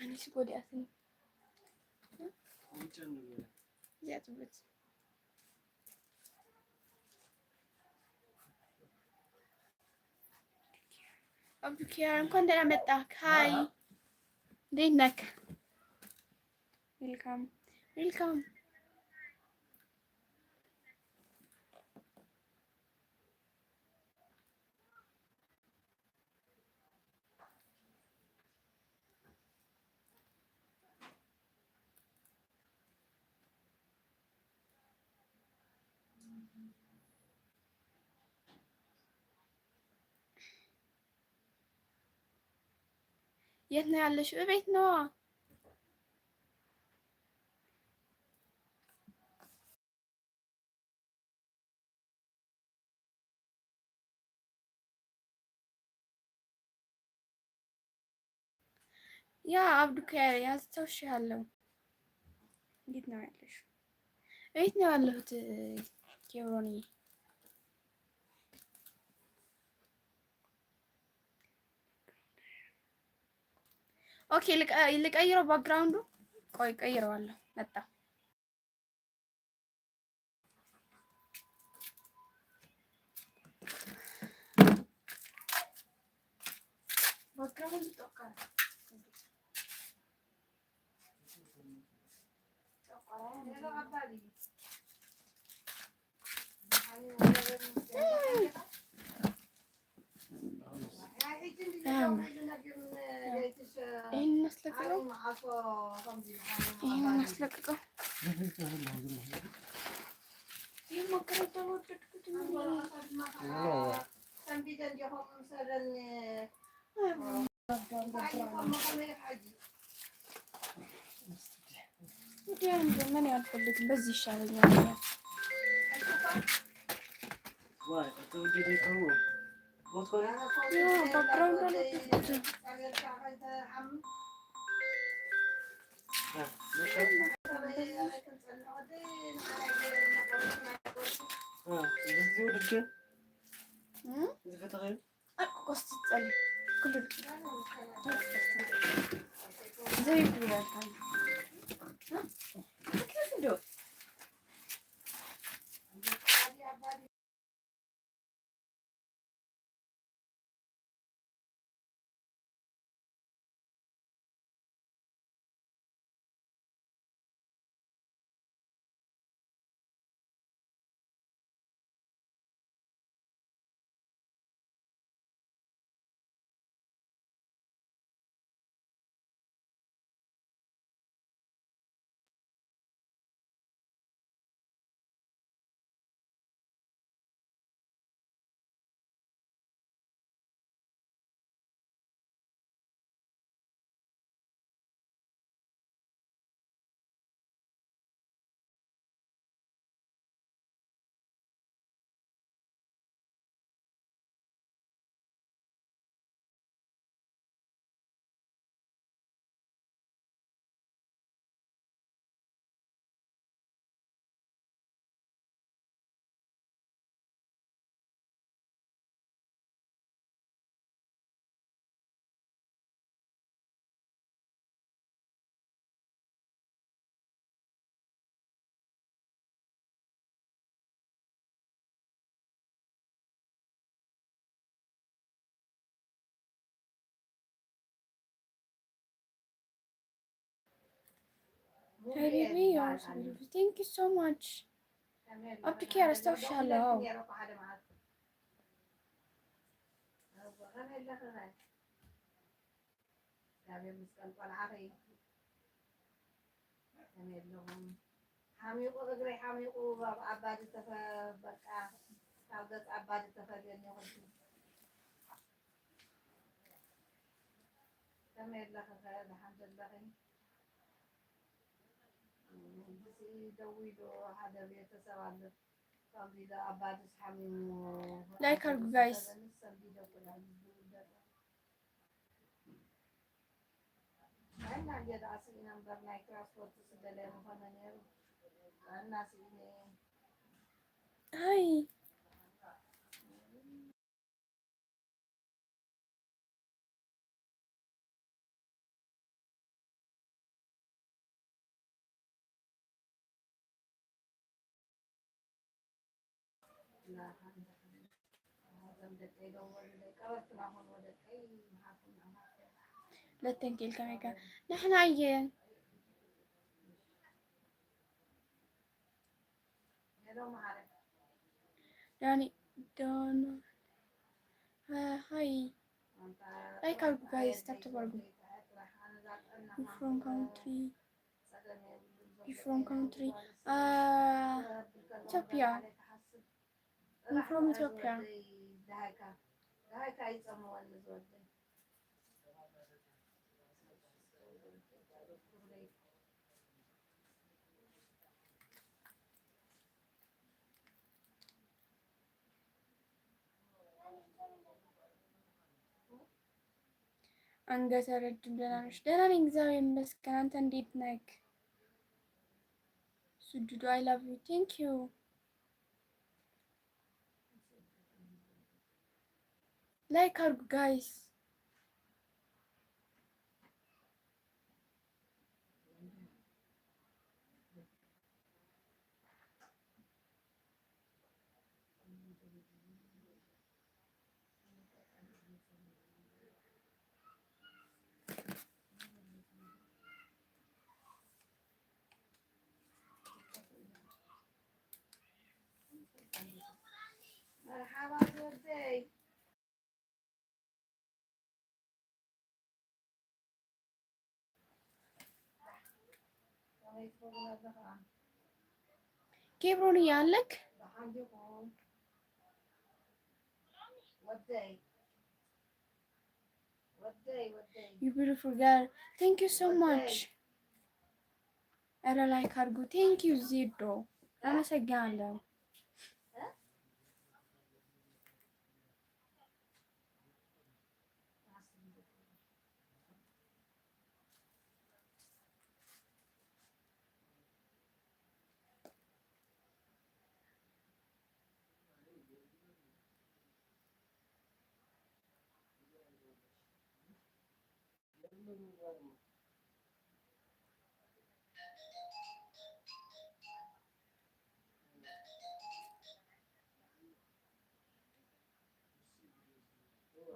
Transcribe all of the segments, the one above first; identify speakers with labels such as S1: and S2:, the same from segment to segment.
S1: ኣነስ ጎዲኣትኒ። እዚኣ ፅብቕቲ። አብዱኪያር እንኳን ደህና መጣህ። Hi፣ እንዴት ነህ? Welcome, welcome። የት ነው ያለሽው? እቤት ነዋ። Yeah, አብዱኪያር ያስታውሻለሁ። እንዴት ነው ያለሽው? እቤት ነው ያለሁት ኬብሮንዬ። Okay, ልቀይረው background ኡ። ቆይ ቀይረዋለሁ። መጣ። Background ኡ ጠቆረ። ይህን እናስለቅቀው፣ ይህን እናስለቅቀው። ይህ መጋረጃ አልወደድኩትም። ምን አልፈልግም፣ በዚህ ይሻለኛል። Background አልወደድኩትም። Hi baby, you are so beautiful. Thank you so much. አብዱኪያር አስታውሻለሁ።
S2: ሓሚቑ እግረይ ሓሚቑ ኣባዲ በቃ ካብ ገፅ ኣባዲ ተፈልየኒ። ከመይ ኣለኺ ኸ ደሓን ዘለኺ? ደዊሉ ሓደ ቤተሰብ ኣሎ ከምዚ ኢሉ ኣባድስ ሓሚሙ።
S1: Like አድርጉ guys።
S2: ሰንቢደ ኮ ዝውለድ ጥዕና እንየ ደኣ ስኢነ እምበር ናይ ትራንስፖርት ስገለ ምኾነ ነይሩ። ጥዕና ስኢነ።
S1: Hi.
S2: እዞም ደቀይ ደወሉለይ ቀበርትና ኮኑ ደቀይ መሓርኩና።
S1: ለተንኪል ከመይ ንሕና እየ።
S2: Hello መዓረ።
S1: ዳኒ ዶን hi። Like አድርጉ guys፣ tap tap አድርጉ። You from country? You from country? ኢትዮጵያ። I'm from Ethiopia.
S2: ዳሃይካ ይፀምወኒ ዝወደይ።
S1: አንገተ ረጅም ደህና ነሽ? ደህና ነኝ እግዚአብሔር ይመስገን። አንተ እንዴት ነህ? ሱጁዱ I love you, thank you። Like አድርጉ guys።
S2: መርሓባ ዝወደይ። ከመይ ትኸውን ኣለኻ?
S1: ኬብሮን እያለክ።
S2: ደሓን ዲኹም ወደይ ወደይ ወደይ?
S1: You beautiful girl, thank you so much። ኧረ like አድርጉ። Thank you ዜዶ፣ አመሰግናለሁ።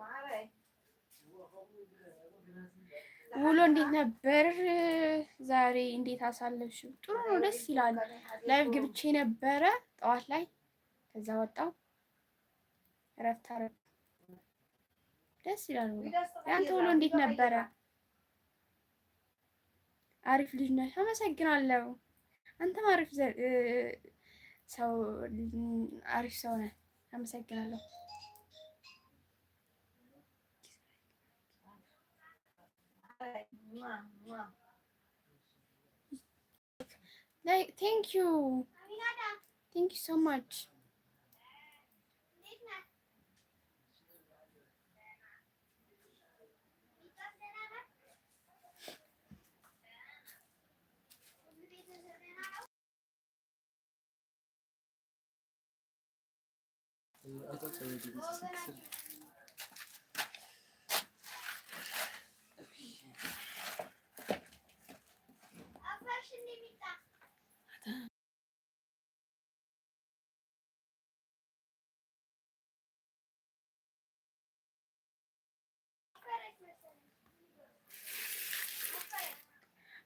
S2: ማዕረይ።
S1: ውሎ እንዴት ነበር ዛሬ? እንዴት አሳለፍሽው? ጥሩ ነው፣ ደስ ይላል። Live ገብቼ ነበረ ጠዋት ላይ፣ ከዛ ወጣው እረፍት አረግ። ደስ ይላል ውሎ። ያንተ ውሎ እንዴት ነበረ? አሪፍ ልጅ ነህ። አመሰግናለሁ። አንተም አሪፍ ሰው አሪፍ ሰው ነህ። አመሰግናለሁ። Thank you, thank you so much።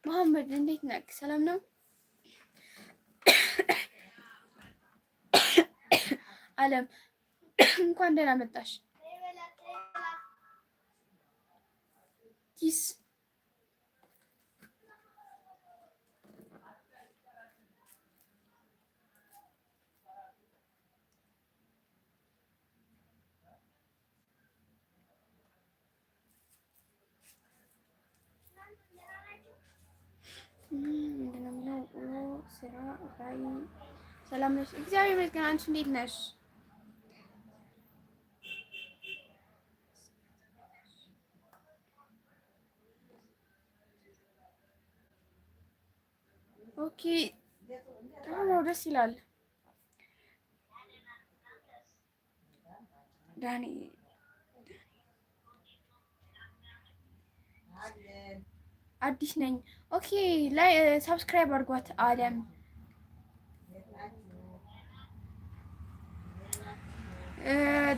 S1: መሐመድ እንዴት ነህ? ሰላም ነው? አለም እንኳን ደህና መጣሽ። Kiss. ውሎ ስራ ላይ ሰላም ነሽ? እግዚአብሔር ይመስገን። አንቺ እንዴት ነሽ? Okay፣ ጥሩ ነው። ደስ ይላል። ዳኒ አዲስ ነኝ። Okay፣ like subscribe አድርጓት። አለም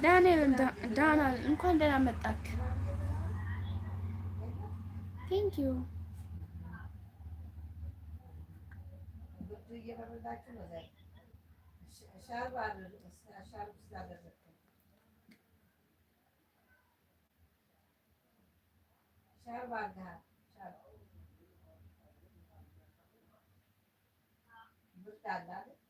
S1: ዳንኤል ዳናል እንኳን ደህና መጣክ። Thank you.
S2: እየበረዳችሁ ነው። ሻርብ ሻርብ ስላደረግክ ሻርብ አድርገሃል። ሻርብ ብርድ አለ አይደል?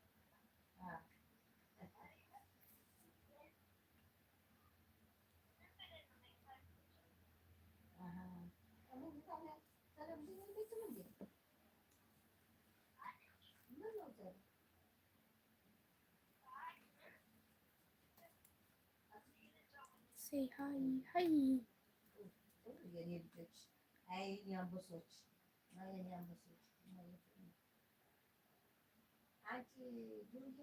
S1: Say hi, hi.
S2: የኔ ልጆች፣ አይ የኔ አንበሶች፣ አይ የኔ አንበሶች። አንቺ ዱርዬ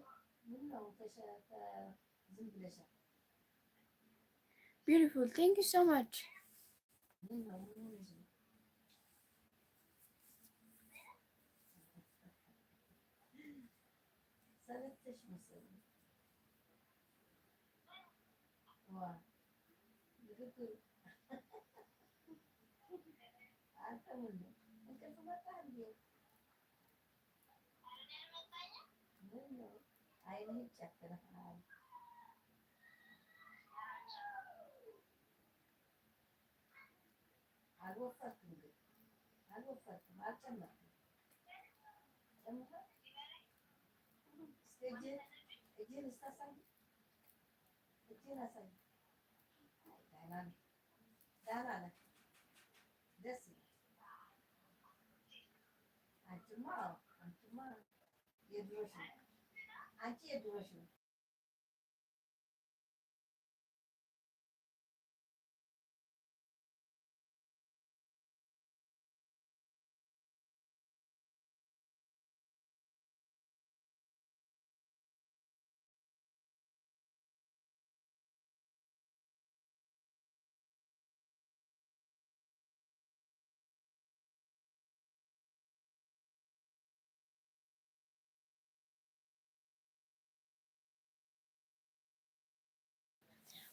S2: ምን ነው ዝም ብለሻል?
S1: Beautiful, thank you so much.
S2: ምን ነው ምን ሆነሽ ነው? ሰለቸሽ መሰለኝ። ዋ ንግግሩ አንተ ምን ነው እንቅልፍ መጣህ እንዴ? ምን ነው አይንህን ጨፍነሃል? አልወፈርክም ግን አልወፈርክም፣ አልጨመርክም። ጨምረሃል? እስኪ እጅህን እጅህን እስኪ አሳይ፣ እጅህን አሳይ። አይ ደህና ነህ፣ ደህና ነህ። ደስ ይላል። አንቺማ አንቺማ የድሮሽ ነው። አንቺ የድሮሽ ነው።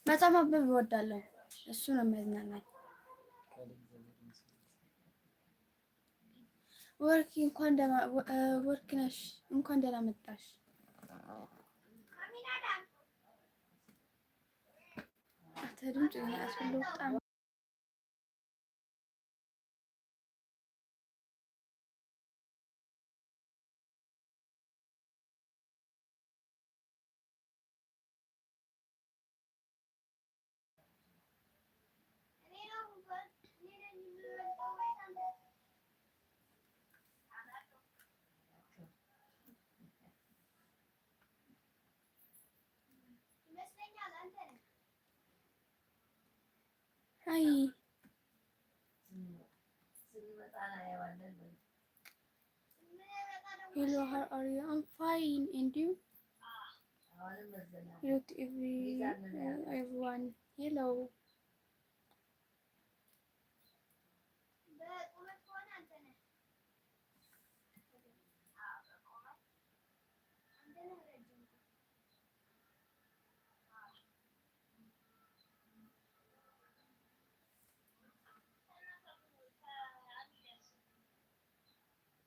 S1: መጽሐፍ ማንበብ እወዳለሁ። እሱ ነው የሚያዝናናኝ። ወርቂ እንኳን ደህና ወርቅ ነሽ፣ እንኳን ደህና መጣሽ። አንተ ድምጽ ያስፈልግ በጣም። Hi.
S2: ስንመጣ እናየዋለን።
S1: Hello, how are you? I'm fine, and you?
S2: አሁንም መዘናል።
S1: Hello to everyone. Hello.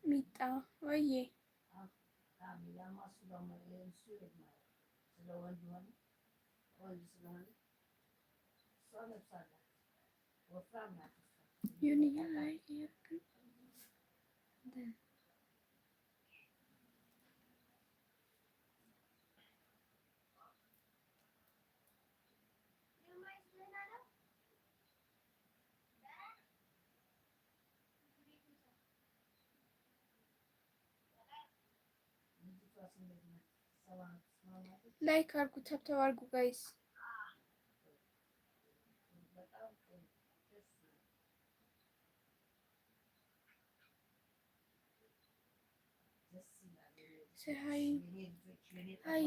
S1: ሚጣ ወዬ።
S2: ያማ እሱ ደግሞ እሱ ይደግማል። ስለ ወንድ ሆነ ወንድ ስለሆነ እሷ ነፍስ አላት፣ ወፍራም ናት እሷ።
S1: ዩኒ like እያደረግን Like አድርጉ፣ tap tap አድርጉ guys። Hi hi።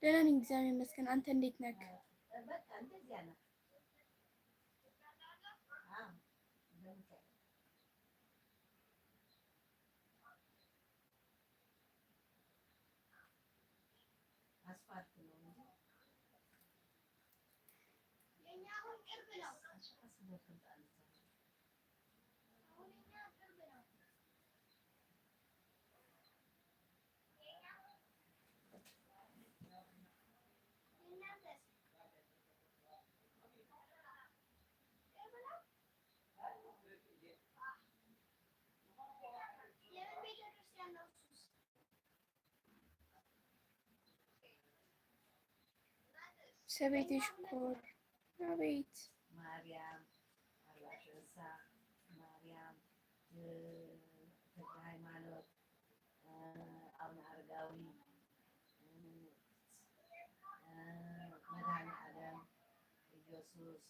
S1: ደህና ነኝ እግዚአብሔር ይመስገን። አንተ እንዴት ነህ? ሰቤት ሽኮር አቤት
S2: ማርያም አርባሸንሳ ማርያም ተክለ ሃይማኖት አቡነ አረጋዊ መድኃኔ ዓለም ኢየሱስ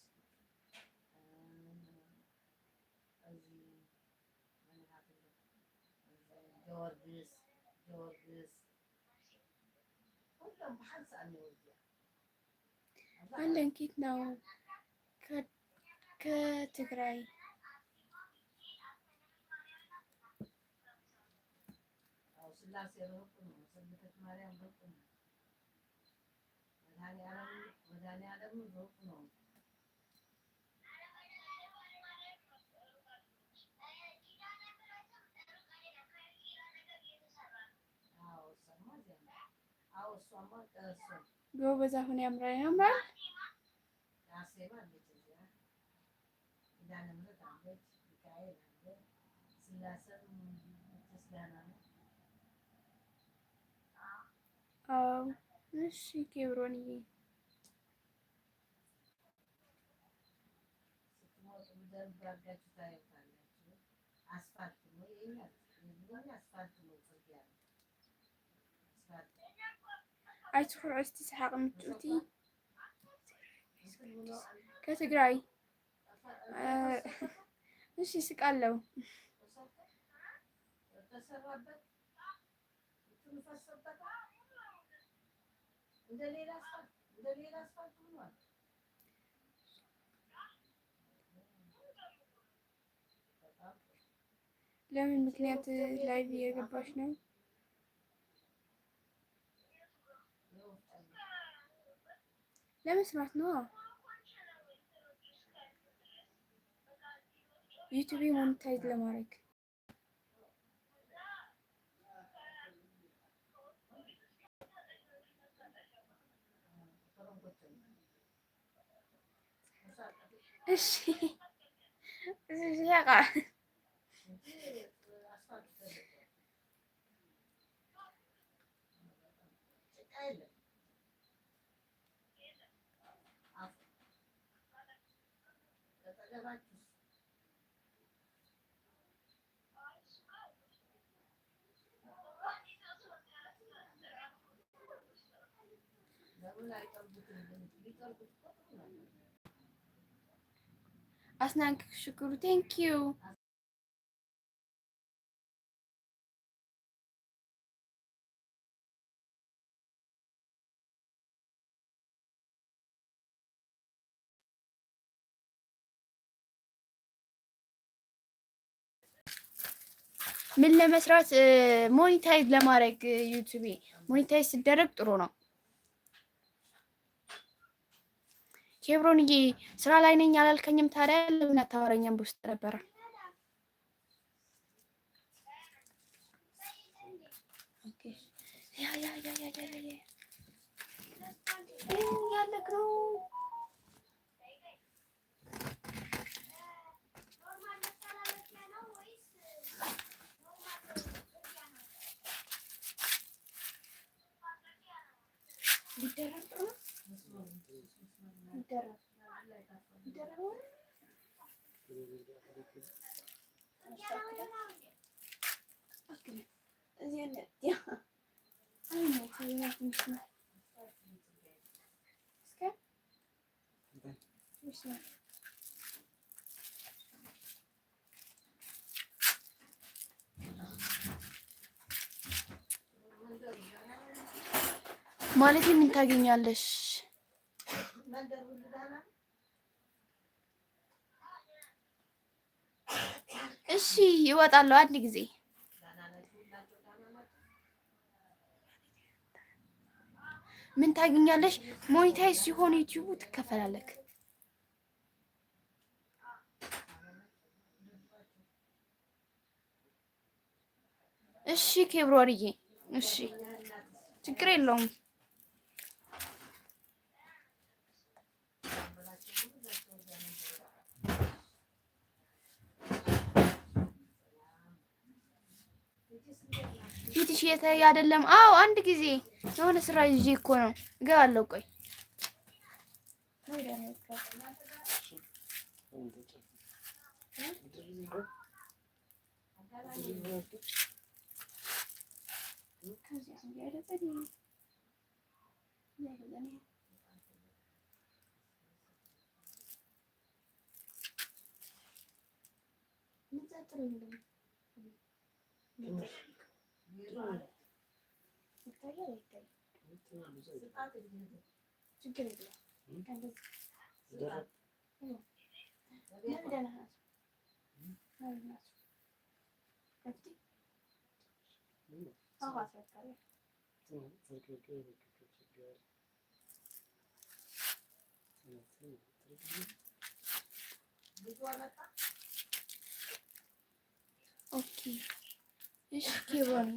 S2: እዚ ጊዮርጊስ ጊዮርጊስ ሁሎም ብሓንሳእ እኒአው እዚኣ
S1: አለን። ኬት ነው? ከትግራይ።
S2: ስላሴ ሩቅ ነው። ስልክት ማርያም ሩቅ ነው። መድኃኔ ዓለም ሩቅ ነው።
S1: ጎበዝ። አሁን ያምራል ያምራል።
S2: አርሴማ አለች እዚያ፣ ኪዳነ ምሕረት አለች፣ ሚካኤል አለ፣ ስላሴም ምስጋና ነው።
S1: አዎ እሺ ኬብሮንዬ
S2: ስትመጡ በደንብ አድርጋችሁ ታዩታላችሁ። አስፋልት ነው የኛ የኛ አስፋልት ነው፣ ጽርጊያ ነው አስፋልት።
S1: ኣይትኩርዑ እስቲ ሰሓቅ ምጭውቲ። ከትግራይ። እሺ ስቃለው።
S2: ተሰራበት እንትኑ ፈሶበታል። እንደሌላ አስፋልት እንደሌላ አስፋልት ሆኗል።
S1: ለምን ምክንያት live እየገባች ነው? ለመስራት ነው። ዩቲዩብ monetize ለማድረግ። እሺ እሺ ያቃ አስናንክ ሽክሩ thank you። ምን ለመስራት? Monetize ለማድረግ። ዩቲዩብ monetize ሲደረግ ጥሩ ነው። ኬብሮንዬ ስራ ላይ ነኝ አላልከኝም? ታዲያ ለምን አታወራኝም? በውስጥ ነበረ። ያ ያ ያ ያ ያ ያ ያለክ ነው። ቢደረብ ጥሩ ነው። ቢደረብ ቢደረብ ማለት ምን ታገኛለሽ? እሺ ይወጣለሁ አንድ ጊዜ። ምን ታገኛለሽ? Monetize ሲሆን ዩቲዩቡ ትከፈላለክ። እሺ ኬብሮንዬ፣ እሺ ችግር የለውም። ፊትሽ የተ አይደለም? አዎ አንድ ጊዜ የሆነ ስራ ይዤ እኮ ነው እገባለሁ። ቆይ Okay እሺ ኬብሮን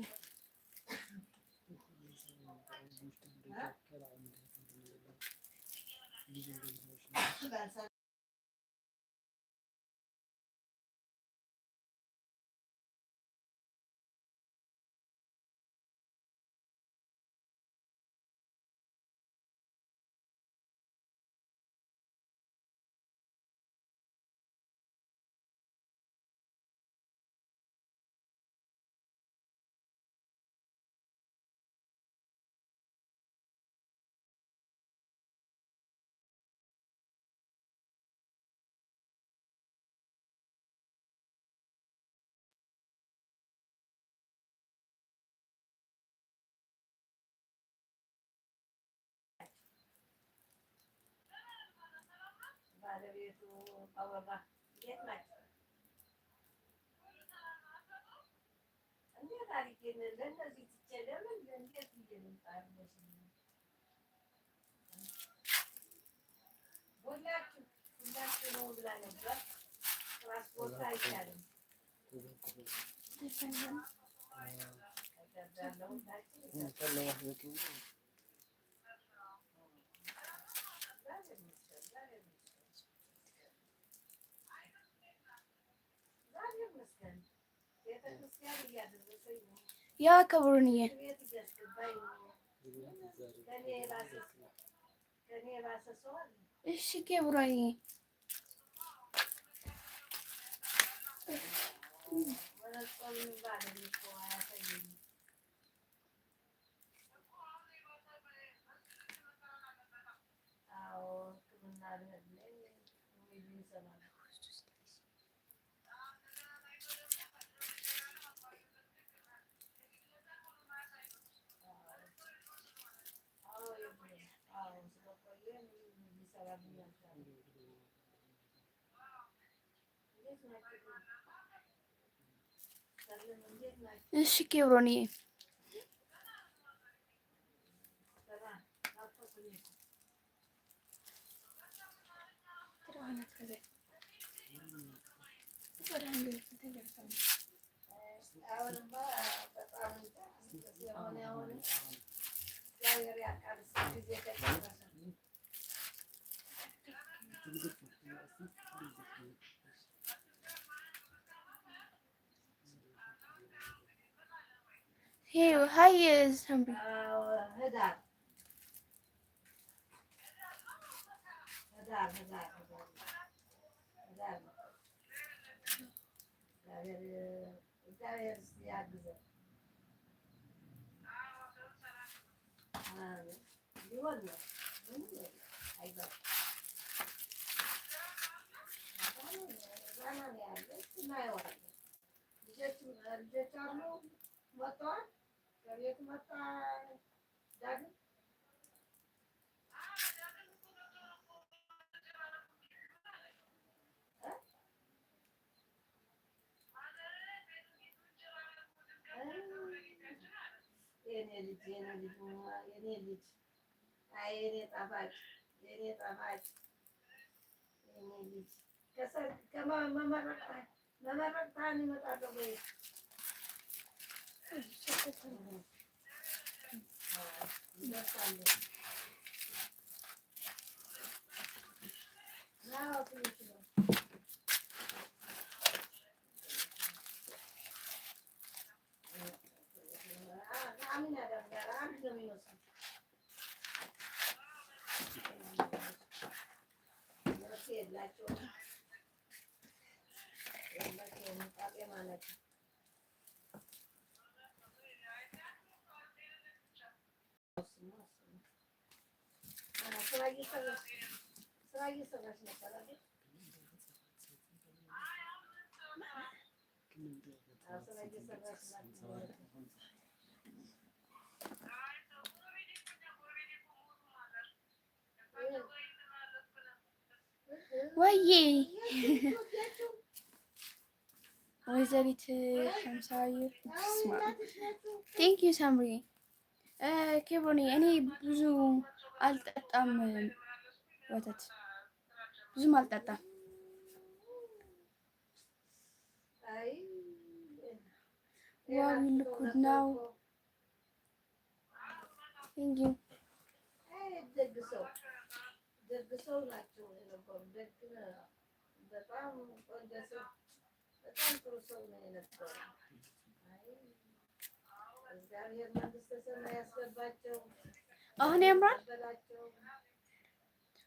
S2: ባለቤቱ አበባ እንዴት ናቸው? እንዴት አድርጌ ለእነዚህ ትቼ ለምን እንዴት ብዬ ልምጣ? ሁላችሁ ሁላችሁ ነው ብላ ነበር። ትራንስፖርት አይቻልም።
S1: ያ ክብሩንዬ እሺ ኬብሮንዬ እሺ ኬብሮንዬ Hi ሰምሪ።
S2: ህዳር ህዳር ህዳር ህዳር ነው። እግዚአብሔር እግዚአብሔር እስኪ ያግዘን። አሜን። ሊሆን ነው። ምንም የለም። አይዞህ። ደህና ነው ያለ። እስኪ እናየዋለን። ልጆች ልጆች አሉ መጥተዋል። ከቤት መጣ ዳግም። እ? የኔ ልጅ፣ የኔ ልጅ፣ የኔ ልጅ፣ አይ የኔ ጣፋጭ፣ የኔ ጣፋጭ፣ የኔ ልጅ ከመመረቅ መመረቅ ይመጣለሁ ወይ? ይደርሳሉ። አዎ ትንሽ ነው። አሚናዳብ ጋር አንድ ነው የሚመስሉት። መልክ የላቸውም የላቸውም ጣጤማ ናቸው። እሱማ እሱማ ስራ እየሰራች ስራ እየሰራች ነበር አይደል? አዎ ስራ እየሰራች ናት።
S1: ወዬ ወይዘሪት ሸምሳዩ፣ thank you ሳምሪ። ኬቦኒ፣ እኔ ብዙ አልጠጣም፣ ወተት ብዙም አልጠጣም።
S2: አይ
S1: Wow, you look good now. Thank you.
S2: አይ ደግ ሰው፣ ደግ ሰው ናቸው የነበሩ። ደግ፣ በጣም ቆንጆ ሰው፣ በጣም ጥሩ ሰው ነው የነበሩ። አይ እግዚአብሔር መንግስተ ሰማይ ያስገባቸው።
S1: አሁን ያምራል።
S2: ይቀበላቸው።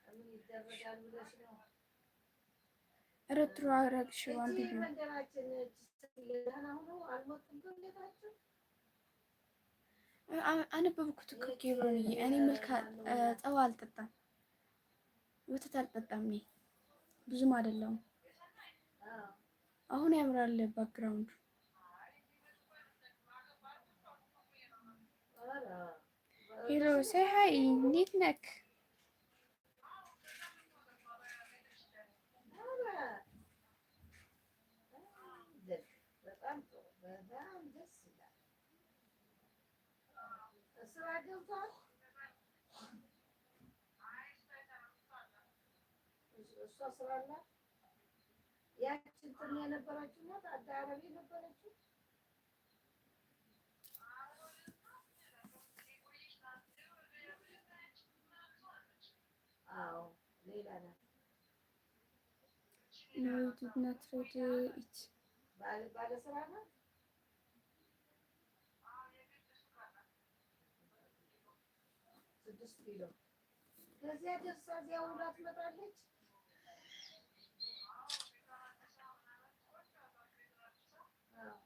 S2: ምን ይደረጋል ብለሽ ነው?
S1: ረትሮ አረግሽው።
S2: እቺ
S1: አንብቢ።
S2: መንደራችን እቺ ደህና ሆነው አልሞቱም ከቤታቸው።
S1: አነበብኩት እኮ ኬብሮንዬ። እኔ milk ጠዋ አልጠጣም፣ ወተት አልጠጣም። እኔ ብዙም አይደለሁም። አሁን ያምራል background ኡ።
S2: ኧረ
S1: Hello, say hi፣ እንዴት ነክ?
S2: ኧረ ደግ፣ በጣም ጥሩ፣ በጣም ደስ ይላል። ስራ ገብቷል። እሷ ስራ አላት። ያቺ እንትን የነበረችው ናት፣ አዳራቢ የነበረችው። አዎ ሌላ ናት።
S1: No, you did not read it.
S2: ባለ ባለ ስራ ናት። 6 ኪሎ ከዚያ ደርሳ እዚያ ውላ ትመጣለች። አዎ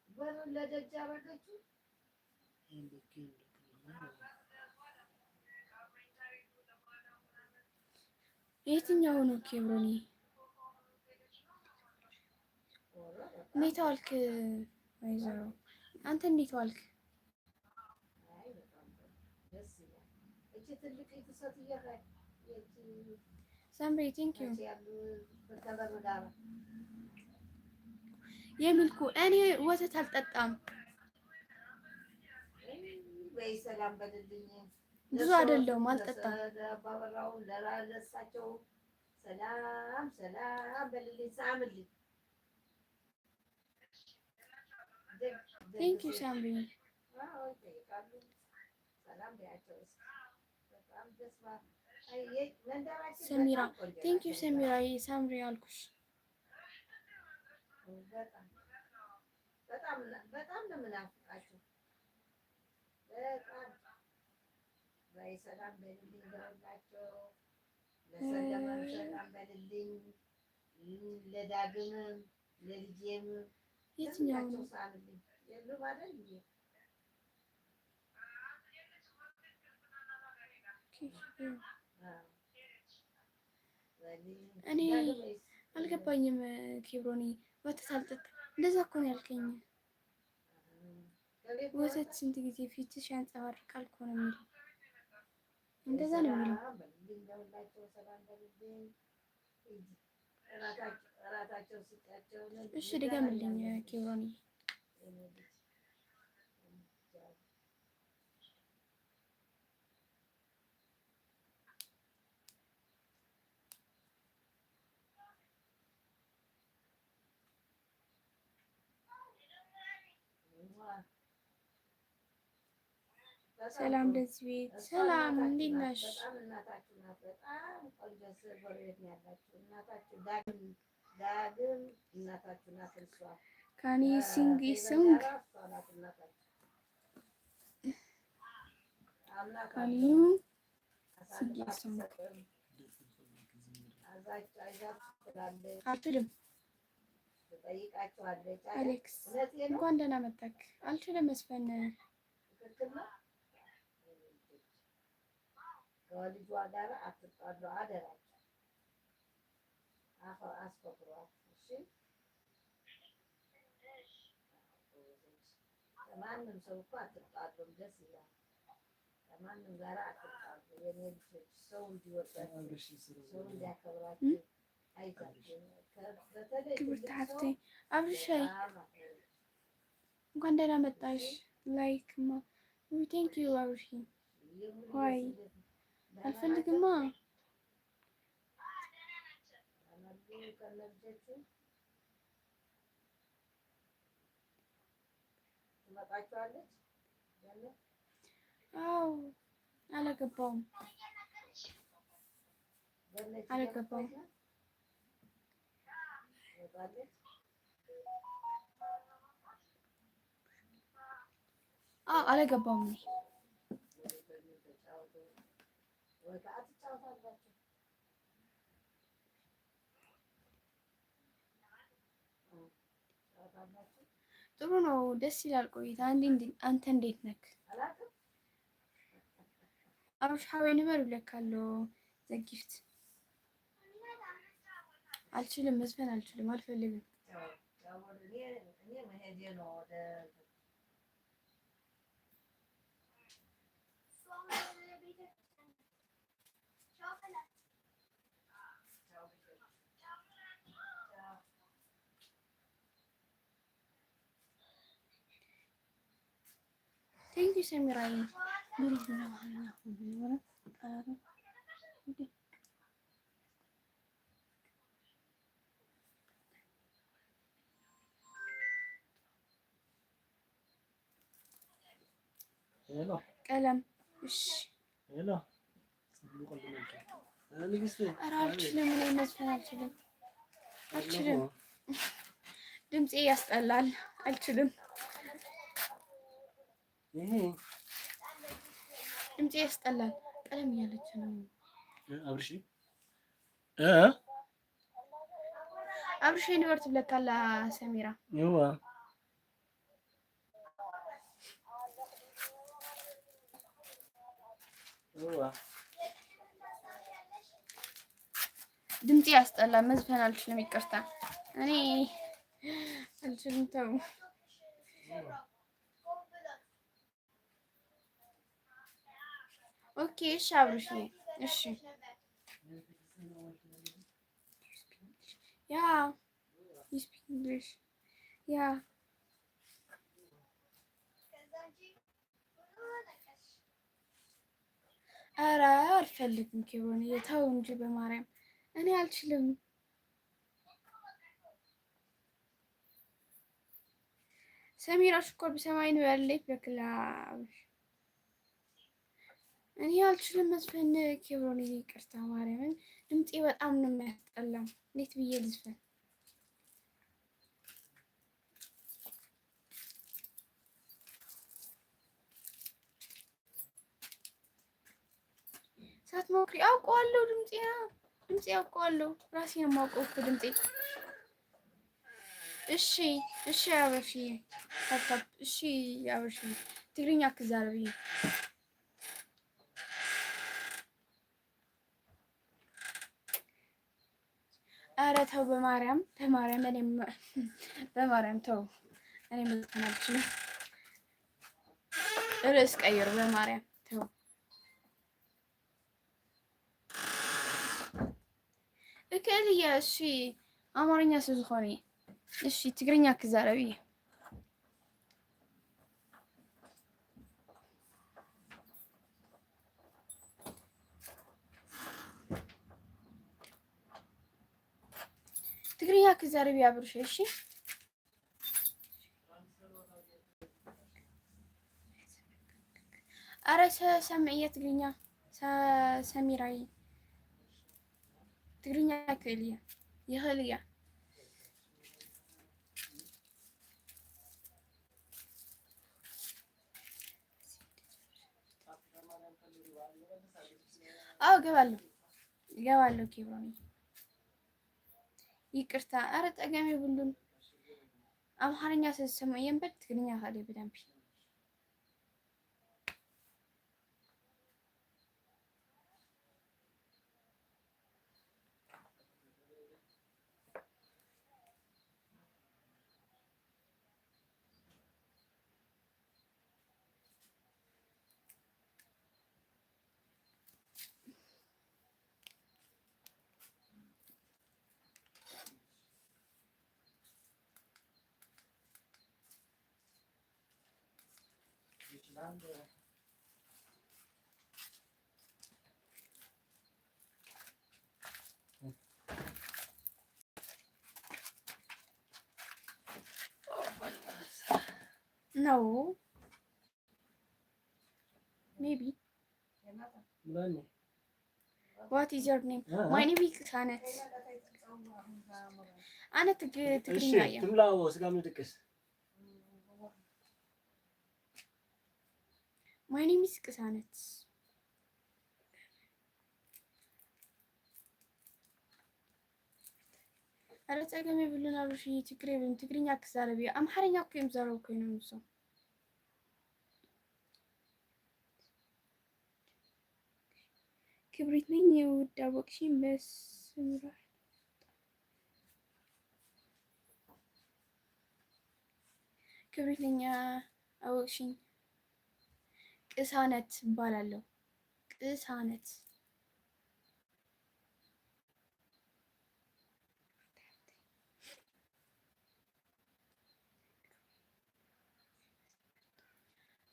S2: በሩን ለደጅ አደረገችው።
S1: የትኛው ነው ኬብሮኒ?
S2: ኧረ በጣም
S1: እንዴት ዋልክ ወይዘሮ? አንተ እንዴት ዋልክ?
S2: አይ በጣም ጥሩ ደስ ይላል። እቺ ትልቂቱ ሴትዮ እቺ
S1: ሳምሪ፣ thank you.
S2: መቼ ያሉ ከበሩ ጋር
S1: የሚልኩ እኔ ወተት አልጠጣም።
S2: በይ ሰላም በልልኝ።
S1: ብዙ
S2: ለሰው
S1: አይደለሁም፣ አልጠጣም።
S2: ለአባበራው ለእሳቸው ሰላም ሰላም በልልኝ፣ ሳምልኝ። ደግ ደግ
S1: Thank you.
S2: ሴት
S1: ሳምሪ።
S2: አዎ ይጠይቃሉ። ሰላም በያቸው እስኪ። በጣም ደስ አይ መንደራችን
S1: ሰሚራ፣
S2: በጣም ቆንጆ
S1: Thank you.
S2: ናቸው።
S1: ሰሚራ፣ ሳምሪ አልኩሽ።
S2: በጣም በጣም በጣም ነው የምናፍቃቸው። በጣም በይ ሰላም በልልኝ ለሁላቸው፣ ለሰለመም ሰላም በልልኝ፣ ለዳግምም ለልጄም
S1: የትኛው
S2: ለሁላቸው
S1: ነው?
S2: ሳምልኝ። የሉም አይደል እንዴ? አዎ፣ በልኝ።
S1: እኔ
S2: ዳግም
S1: አልገባኝም። ኬብሮኒ ወተት አልጠጣም። እንደዛ እኮ ነው ያልከኝ።
S2: ከቤት
S1: ወተት ስንት ጊዜ ፊትሽ ያንጸባርቃል እኮ ነው የሚለው። እንደዛ ነው የሚለው።
S2: ሰላም በልልኝ፣ ለሁላቸው ሰላም በልልኝ። ሂጂ፣ እራታቸው ስጫቸው።
S1: እሺ ድገምልኝ ኬብሮኒ።
S2: የኔ ልጅ።
S1: ሰላም ለዚህ ቤት ሰላም፣ እንዴት ነሽ?
S2: በጣም እናታችሁ ናት። በጣም ቆንጆ ጎረቤት ነው ያላችሁ። እናታችሁ ዳግም ዳግም እናታችሁ ናት። እሷ
S1: Can you sing song?
S2: ጋራ እሷ ናት እናታችሁ።
S1: Can you sing song?
S2: አይዛችሁ ትላለች፣
S1: አልችልም።
S2: ትጠይቃችኋለች።
S1: አሌክስ
S2: እውነቴን ነው።
S1: እንኳን ደህና መጣክ። አልችልም መስፈን።
S2: ትክክል ነው። ከልጇ ጋር አትጣሉ፣ አደራችሁ። አስፈቅሯት። እሺ፣ ከማንም ሰው እኮ አትጣሉም፣ ደስ ይላል። ከማንም ጋር አትጣሉ። የኔ ልጆች ሰው እንዲወዳችሁ ሰው እንዲያከብራችሁ አይዛችሁ። በተለይ
S1: ክብርት
S2: ትልቅ
S1: ሀብቴ
S2: ሰው
S1: አብርሻይ
S2: በጣም አክብሩ።
S1: እንኳን ደህና መጣሽ። Like ማ thank you አብርሽ። ዋይ አልፈልግማ።
S2: ትመጣችኋለች።
S1: አዎ አላገባውም
S2: ገነት
S1: አልገባም።
S2: ትመጣለች።
S1: አዎ አላገባውም እኔ።
S2: ተጫወቱ ወይ አትጫወታላችሁ? ትጫወታላችሁ?
S1: ጥሩ ነው፣ ደስ ይላል ቆይታ። አንተ እንዴት ነክ?
S2: አላውቅም።
S1: አብርሽ ሓወይ ንበር ይብለካ ኣሎ the gift። አልችልም፣ መዝፈን አልችልም፣ አልፈልግም።
S2: ያው እኔ መሄዴ ነው ወደ
S1: Thank you ሰሚራዬ።
S3: Hello.
S1: ቀለም እሺ።
S3: Hello. ንግስት።
S1: ኧረ አልችልም፣ እኔ መዝፈን አልችልም፣ አልችልም። ድምፄ ያስጠላል፣ አልችልም።
S3: ይሄ
S1: ድምፄ ያስጠላል። ቀለም እያለች ነው።
S3: አብርሽ
S1: አብርሽ ንበር ትብለካላ ሰሚራ።
S3: ይዋ ይዋ።
S1: ድምፄ ያስጠላል፣ መዝፈን አልችልም። ይቅርታ እኔ አልችልም። ተው። Okay እሺ፣ አብርሽ እሺ። Yeah, you speak English, yeah. ኧረ አልፈልግም። ኬብሮን ተው እንጂ በማርያም እኔ አልችልም። ሰሚራ ሽኮር ብሰማይ ነው ያለች በክላ። እኔ አልችልም መዝፈን። ኬብሮን ይቅርታ ማርያምን፣ ድምፄ በጣም ነው የሚያስጠላው። እንዴት ብዬ ልዝፈን? ሳትሞክሪ አውቀዋለሁ። ድምፄ ድምፄ አውቀዋለሁ። ራሴን የማውቀው እኮ ድምፄ። እሺ እሺ፣ አበሺ tap tap። እሺ አበሺ፣ ትግርኛ ክዛረብ እየ። ኧረ ተው በማርያም በማርያም፣ እኔም በማርያም ተው፣ እኔ መዝፈን አልችልም። ርዕስ ቀይሩ፣ በማርያም ተው። እክእል እየ። እሺ ኣማርኛ ስለዝኾነ እየ። እሺ ትግርኛ ክዛረብ እየ። ትግርኛ ክዛረብ እየ አብርሽ። እሺ አረ ሰምዕ እየ ትግርኛ ሰሚራይ፣ ትግርኛ ክእል እየ፣ ይኽእል እያ። አዎ እገባለሁ እገባለሁ። ኬብሮን ይቅርታ። አረ ጠገም የብሉን፣ ኣምሓርኛ ስለዝሰምዑ እየ እምበር ትግርኛ ክእል እየ ብደንቢ። No, maybe. What is your name? My name is ቅሳነት። ኣነ ትግርኛ እየ።
S3: ትምላዎ ስጋ ምድቅስ።
S1: My name is ቅሳነት። ኧረ ፀገም የብሉን አብርሽ፣ ችግር የብሉን። ትግርኛ ክዛረብ እየ። ኣምሓርኛ እኮ እዮም ዝዛረቡ ኮይኖም ንሶም። ክብሪት ነኝ የውድ አወቅሽኝ በስምራ። ክብሪት ነኝ አወቅሽኝ። ቅሳነት እባላለሁ። ቅሳነት።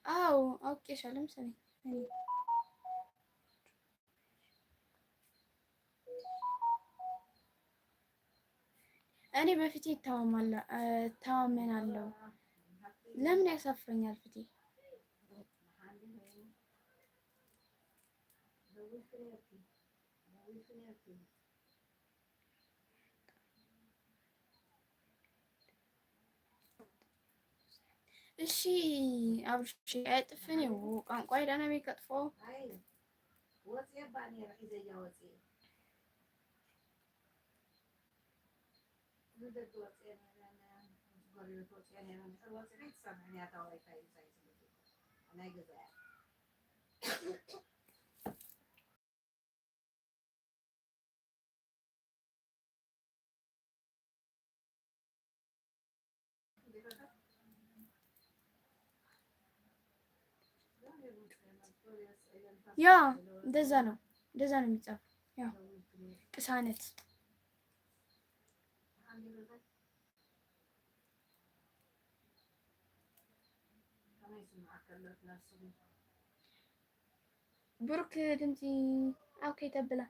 S1: አዎ አውቄሻለሁ መሰለኝ እኔ። እኔ በፊቴ እተማመናለሁ። ለምን ያሳፍረኛል ፊቴ? እሺ አብርሽ አይጥፍን ቋንቋ ዳና ከጥፎ። Yeah, እንደዛ ነው፣ እንደዛ ነው የሚጻፈው። Yeah, ቅሳነት። ብሩክ ድምፂ okay ተብላ።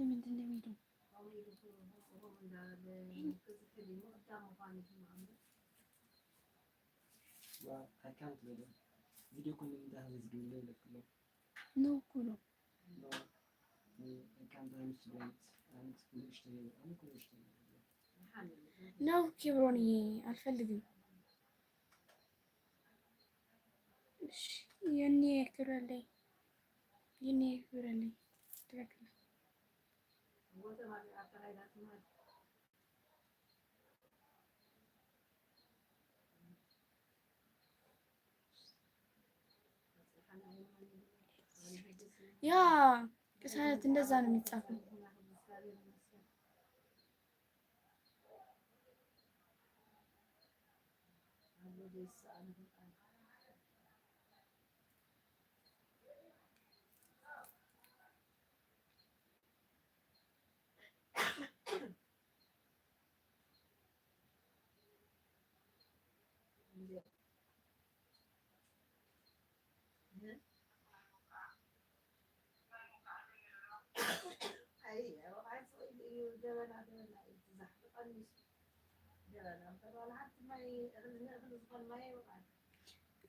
S1: ምንድን ነው የሚለው? ነው እኮ ነው። ነው ኬብሮንዬ፣ አልፈልግም። እሺ የኔ ክብረልኝ፣ የኔ ክብረልኝ። ትክክል። ያ ቅሳነት እንደዛ ነው የሚጻፈው።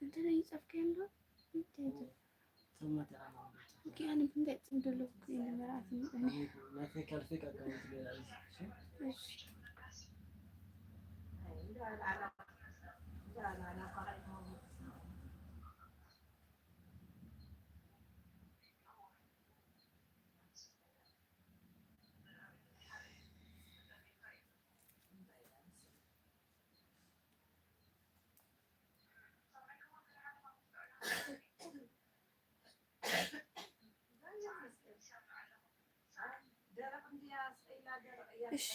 S1: እንትን እየጻፍክ ያለው እሺ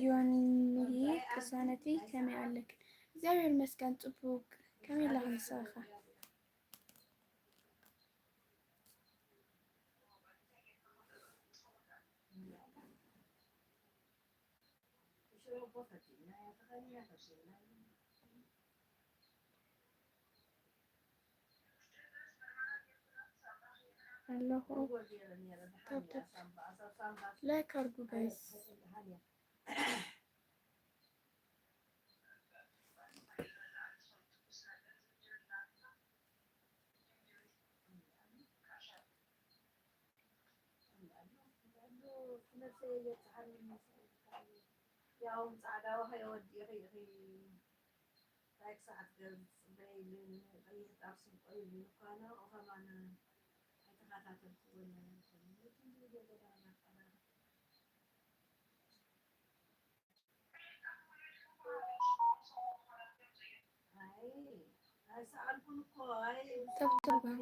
S1: ዮኒዬ ቅሳነቴ ከመይ ኣለክ? እግዚአብሔር ይመስገን ጽቡቅ። ከመይ ኣለኻ ንስኻ? ኣለኹ። Tap tap like አድርጉ guys። Tap tap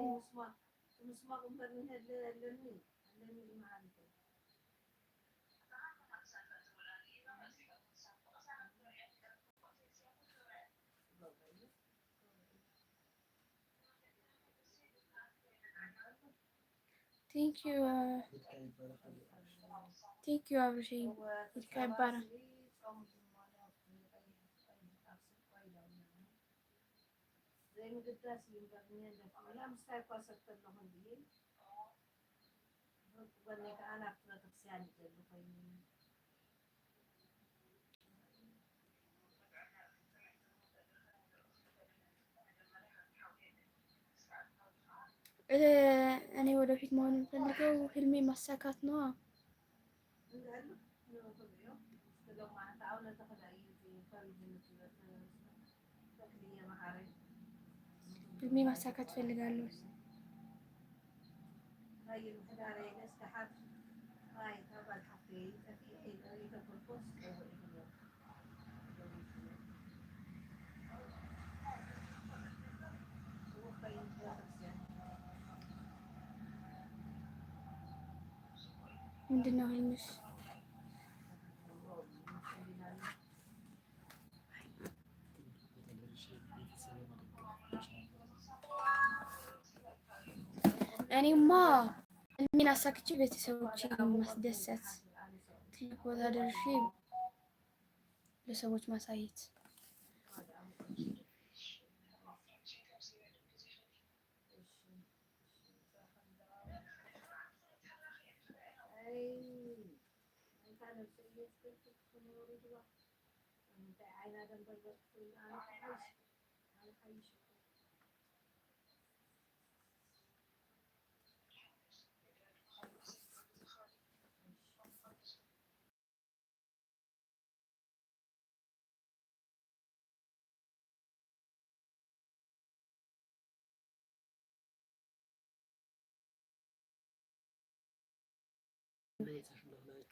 S1: thank you thank you አብርሽ ኢድካ ይባላል። እኔ ወደፊት መሆን የምፈልገው ህልሜ ማሳካት ነዋ። ህልሜ ማሳካት እፈልጋለሁ። ምንድን ነው ህልምሽ? እኔማ ህልሜን አሳክቼ ቤተሰቦቼን ማስደሰት፣ ትልቅ ቦታ ደርሼ ለሰዎች ማሳየት።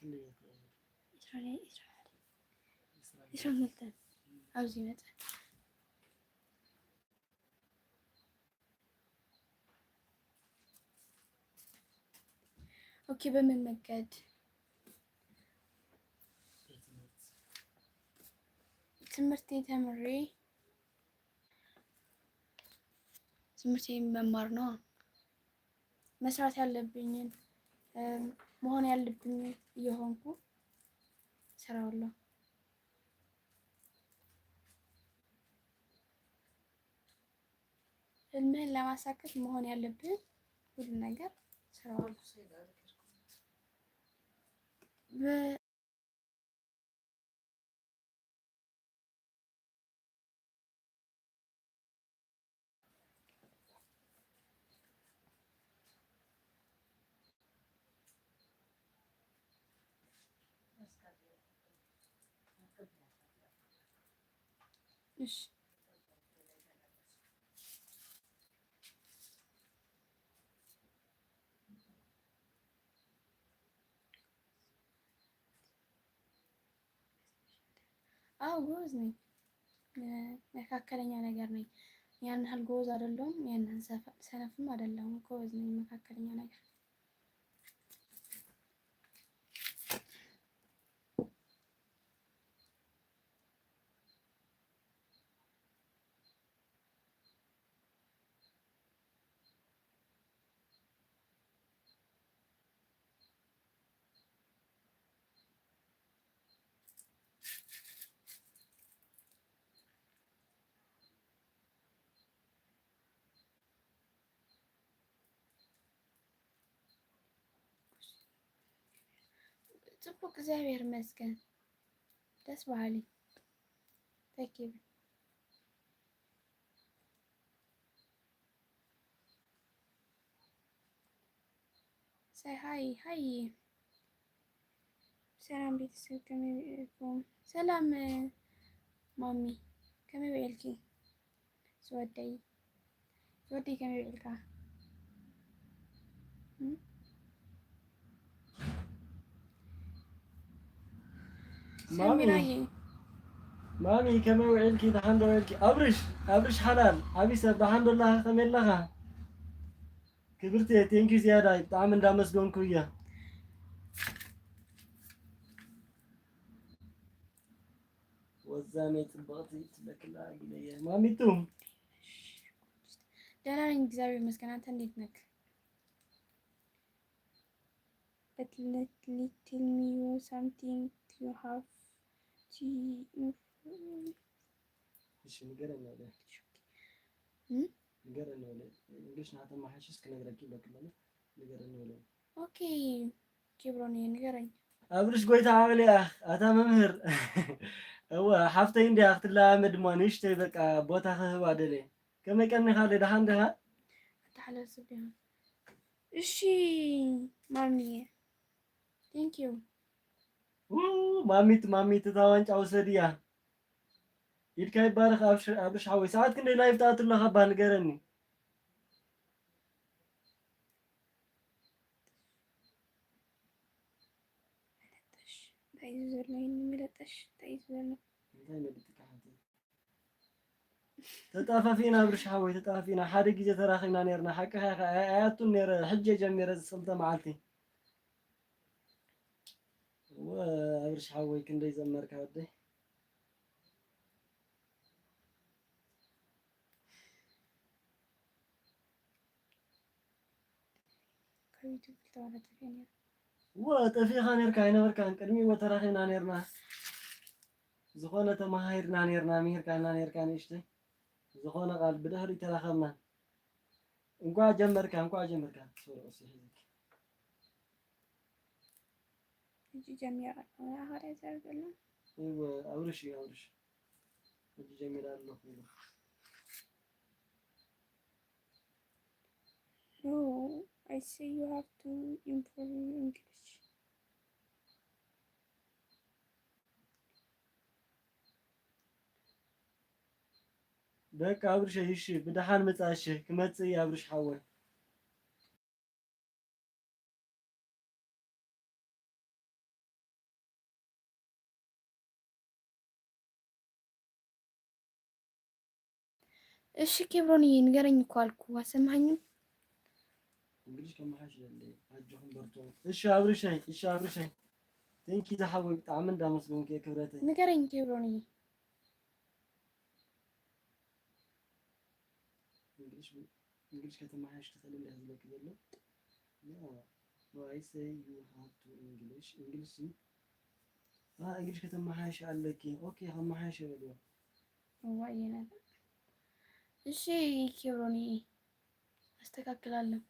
S1: 22 ኣብዚ ይመፅእ። Okay፣ በምን መንገድ? ትምህርቴ ተምሬ ትምህርቴ መማር ነው። መስራት ያለብኝን መሆን ያለብኝን እየሆንኩ እሰራዋለሁ። ህልምህን ለማሳካት መሆን ያለብህን ሁሉ ነገር እሰራዋለሁ። እሺ፣ አዎ ጎበዝ ነኝ። መካከለኛ ነገር ነኝ። ያን ያህል ጎበዝ አይደለሁም፣ ያን ያህል ሰነፍም አይደለሁም። ጎበዝ ነኝ፣ መካከለኛ ነገር። ጽቡቅ፣ እግዚአብሔር ይመስገን። ደስ በሃሊ። ተኪብ። Say hi, hi። ሰላም ቤተሰብ፣ ከመይ ሰላም ማሚ፣ ከመይ ውዒልኪ? ዝወደይ ዝወደይ፣ ከመይ ውዒልካ?
S3: ማሚ።
S1: ሰሚራዬ።
S3: ማሚ፣ ከመይ ውዒልኪ? ደሓን ዶ ውዒልኪ? ኣብርሽ፣ ኣብርሽ ሓላል ዓብይ ሰብ፣ ደሓን ዶ ኣለኻ? ከመይ ኣለኻ ክብርቲ? Thank you ዝያዳይ፣ ብጣዕሚ እንዳመስገንኩ እየ። ወዛነይ ፅብቕቲ ትለክላ ግለየ ማሚቱ።
S1: ደህና ነኝ፣ እግዚአብሔር ይመስገን። አንተ እንዴት ነህ? But let me tell you something you have to
S3: እሺ ንገረና ወለ። ንገረና ወለ። English ናተማሓሽስ ክነግረኪ ይብለክ ኣለና፣ ንገረኒ ወለ።
S1: Okay ኬብሮን፣ ንገረኝ።
S3: ኣብርሽ ጎይታ ዓቕሊ ኣታ መምህር። እወ ሓፍተይ እንዲያ ክትለማመድ ድማ ንእሽተይ በቃ ቦታ ክህባ ደልየ። ከመይ ቀኒኻ? ደሓን ዲኻ?
S1: አተሓላለፍ። እሺ ማሚዬ፣ thank you።
S3: ማሚት፣ ማሚት፣ እታ ዋንጫ ውሰድ እያ። ኢድካ ይባረኽ ኣብርሽ ሓወይ። ሰዓት ክንደይ live ትኣቱ ኣለኻ ባ ንገረኒ።
S1: እንታይ እዩ ዘሎ? መለጠሽ እንታይ እዩ ዘሎ?
S3: እንታይ መሊጥካ ሓንቲ? ተጣፋፊና ኣብርሽ ሓወይ፣ ተጣፋፊና። ሓደ ግዜ ተራኺብና ነርና። ሓቂ ኣያቱን ነረ፣ ሕጀ ጀሚረ ዝፅልተ መዓልቲ። ኣብርሽ ሓወይ፣ ክንደይ ዘመርካ ወደይ።
S1: ካብ YouTube ክልተ ዋላ ጠፊአ ነይረ።
S3: ጠፊኻ ነርካ፣ ኣይነበርካን። ቅድሚ ተራኺብና ነርና፣ ዝኾነ ተማሃሂርና ነርና፣ ምሂርካና ነርካ ንእሽተይ ዝኾነ ቃል። ብድሕሪ ተራኸብና። እንኳ ጀመርካ፣ እንኳ ጀመርካ። ሒዝክ።
S1: ሕጂ ጀሚረ ኣለኹ። ኣኸዳ ይዛረብ ዘሎ።
S3: ኣብርሽ እዩ፣ ኣብርሽ ሕጂ ጀሚረ ኣለኹ ኢሉ።
S1: No, I say you have to improve your English.
S3: በቃ ኣብርሽ፣ እሺ ብድሓን ምፃ። እሺ ክመፅእ እየ ኣብርሽ ሓወይ።
S1: እሺ ኬብሮንዬ ንገረኝ እኮ አልኩህ፣ አልሰማኸኝም?
S3: English ከመሓሽ ኣጆኹም በርቱ። እሺ ኣብርሸይ፣ እሺ ኣብርሸይ፣ thank you ዝሓወይ፣ ብጣዕሚ እንዳመስገንኩ እየ ክብረተይ።
S1: ንገረኝ ኬብሮንዬ።
S3: English ከተመሓሽ ትኽእል እንዳ ዝብለክ ዘሎ። No, I say you have to English English ከተመሓሽ ኣለኪ። Okay, ከመሓሽ የበልዮ።
S1: እዋዬ ነገር። እሺ ኬብሮንዬ፣ አስተካክላለሁ።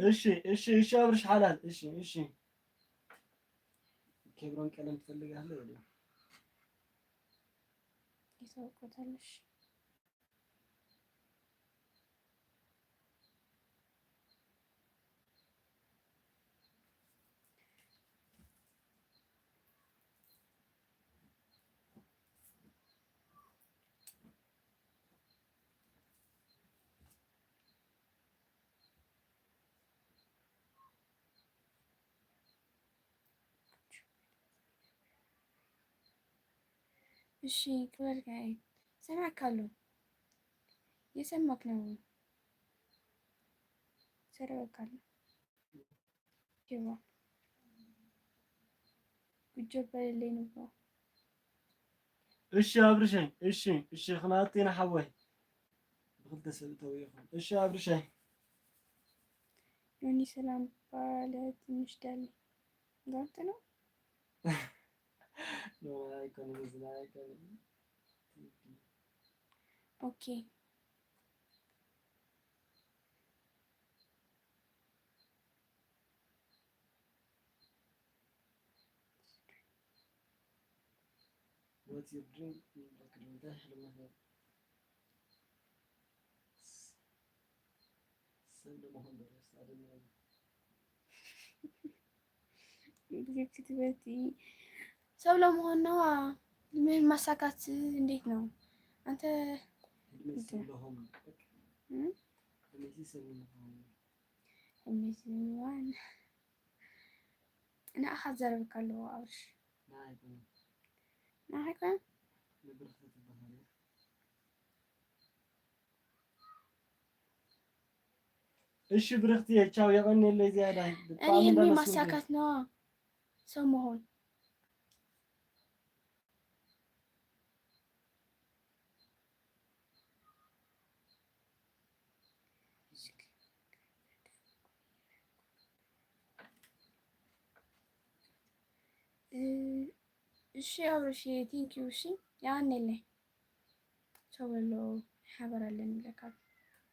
S3: እሺ እሺ እሺ አብርሽ ሓላል። እሺ እሺ ኬብሮን፣ ቀለም ትፈልጋለህ ወዲያ?
S1: ይታወቆታለሽ። እሺ ክበር ሰማካለሁ፣ የሰማክ ነው፣ ሰረበካለሁ። ኬብሮን ጉጆ በሌለኝ ነው።
S3: እሺ ኣብርሸይ፣ እሺ እሺ፣ ክናቲና ሓወይ ብክልተ ሰብ እተው ኢኹም። እሺ ኣብርሸይ።
S1: ዮኒ ሰላም ባለ ትንሽ ዳሌ ጋንተ ነው።
S3: No, ኣይኮነን እዚ፣ ኣይኮነን።
S1: Okay.
S3: What's your dream? እንታይ ሕልምኻ? ሰብ ለመሆን ደረስ አይደለም።
S1: ክትበቲ ሰው ለመሆን ነዋ። ምን ማሳካት እንዴት ነው አንተ?
S3: ህልሜ ሰብ ለሆን፣ ህልሜ ሰብ ንምዃን።
S1: ህልሜ ንኣኻ ዘረብካ ኣለዎ ኣብርሽ።
S3: ንዓይ ኣይኮነን።
S1: ንኣኻ ኣይኮነን።
S3: ንብርክቲ ትበሃል እያ። እሺ ብርክቲ፣ ቻው፣ የቀኒለይ ዝያዳይ።
S1: እኔ
S3: ብጣዕሚ
S1: ህልሜ
S3: እንዳመስገንኩ።
S1: ማሳካት ነዋ፣ ሰው መሆን። እሺ ኣብርሽ፣ thank you። እሺ ያኔለይ ቻው በሎ፣ ሓበራለን ይብለካ።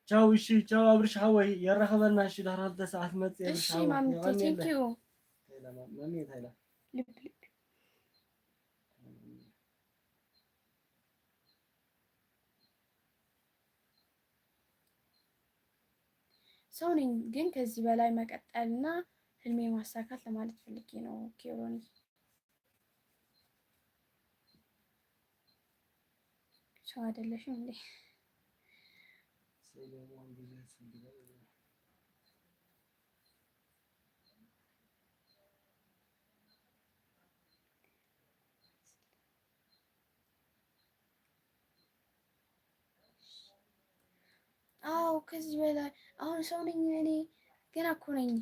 S3: ቻው፣ እሺ ቻው ኣብርሽ ሓወይ፣ የራኸበና። እሺ ድሕሪ 2 ሰዓት መፅእ።
S1: እሺ
S3: ኣብርሽ ሓወይ።
S1: ማሚቴ።
S3: የቀኒለይ።
S1: Thank you።
S3: ማሚ ታይላ።
S1: ልብ ልብ። ሰው ነኝ ግን ከዚህ በላይ መቀጠልና ህልሜ ማሳካት ለማለት ፈልጌ ነው። ኬብሮን ሰው አይደለሽም እንዴ?
S3: ሰው ለመሆን ብዙ ያስፈልጋል።
S1: አዎ ከዚህ በላይ አሁን ሰው ነኝ እኔ፣ ገና እኮ ነኝ።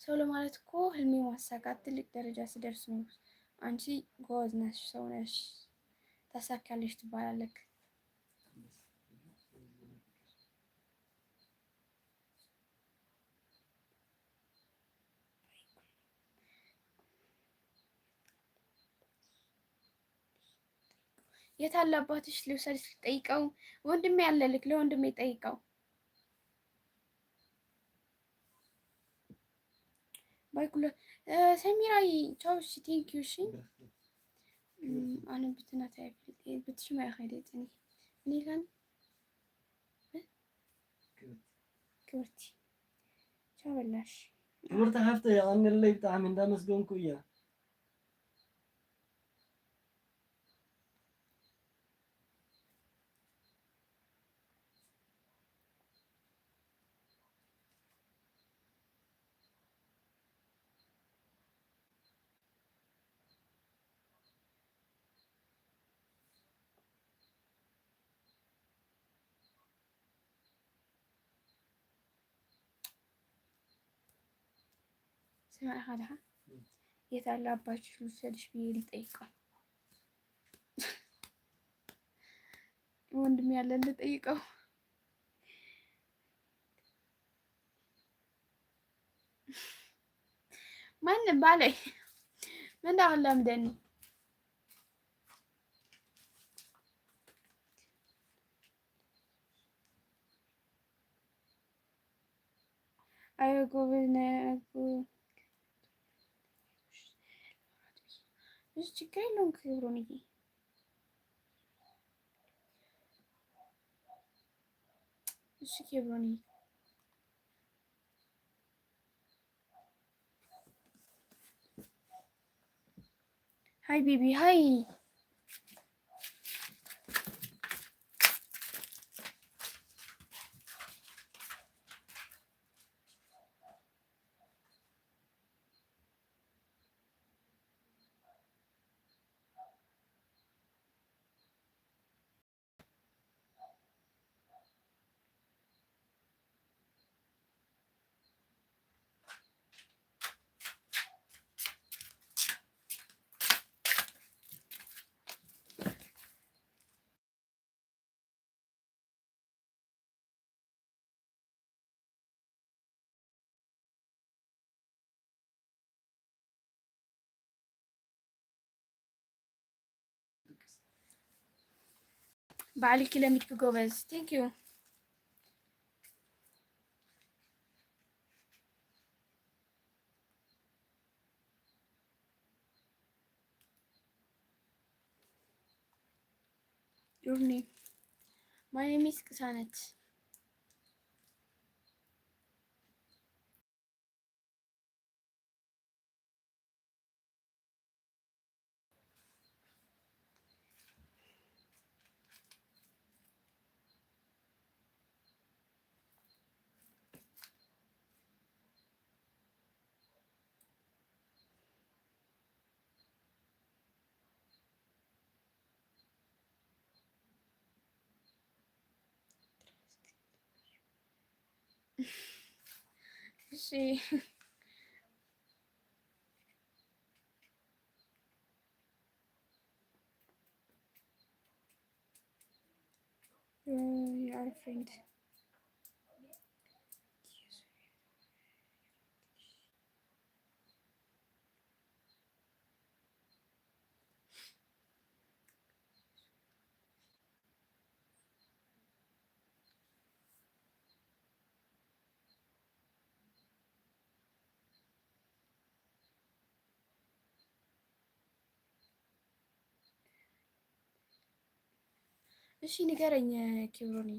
S1: ሰው ለማለት እኮ ህልሜ ማሳካት ትልቅ ደረጃ ስደርስ ነው። አንቺ ጎበዝ ነሽ፣ ሰው ነሽ፣ ታሳካለሽ ትባላለህ። የት አለ አባትሽ? ልውሰድሽ ጠይቀው። ወንድሜ ያለልክ ለወንድሜ ጠይቀው። ባይኩለ ሰሚራይ ቻው። እሺ thank you። እሺ ኣነ ብትናት ብትሽማ ይኸይደጥኒ እኔ ካን ክብርቲ ቻው በላሽ።
S3: ክብርቲ ሓፍተ፣ የቀኒለይ፣ ብጣዕሚ እንዳመስገንኩ እያ።
S1: ስማ ኻልኻ የት አለ አባትሽ ልውሰድሽ ብዬ ልጠይቀው። ወንድም ያለ ልጠይቀው። ማንም ባለይ ምን ለምደኒ አይ ጎበዝ ብዙ ችግር የለውም። ክብሩንዬ እሺ ክብሩንዬ hi baby hi ባዕልኪ ለሚድኪ ጎበዝ thank you። Your name? My name is ቅሳነት። እሺ your friend እሺ ንገረኝ ኬብሮኒ።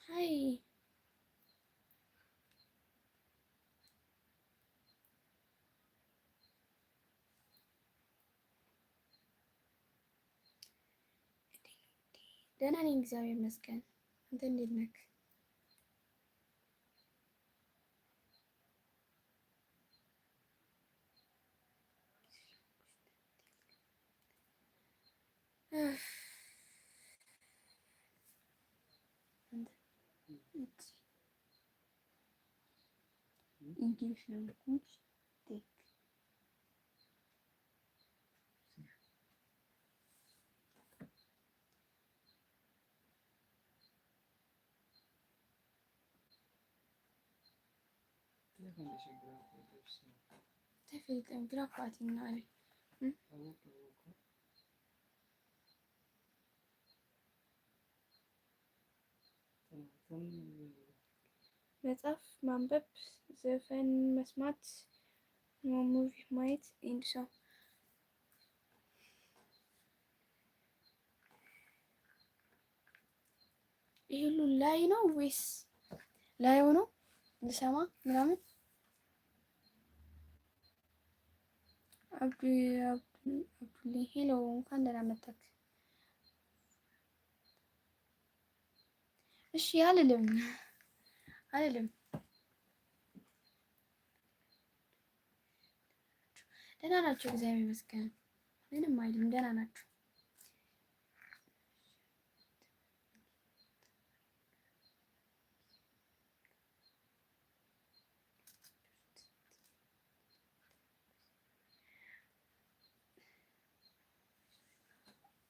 S1: Hi ደህና ነኝ፣ እግዚአብሔር ይመስገን። አንተ እንዴት ነህ? English language take ተፈልጠን መጽሐፍ ማንበብ፣ ዘፈን መስማት፣ movie ማየት and ሰው ይህ ሁሉ ላይ ነው ወይስ ላይ ሆኖ ልሰማ ምናምን? አብዱ አብዱሌ hello፣ እንኳን ደህና መጣህ። እሺ አልልም አልልም። ደህና ናቸው፣ እግዚአብሔር ይመስገን። ምንም አይልም፣ ደህና ናቸው።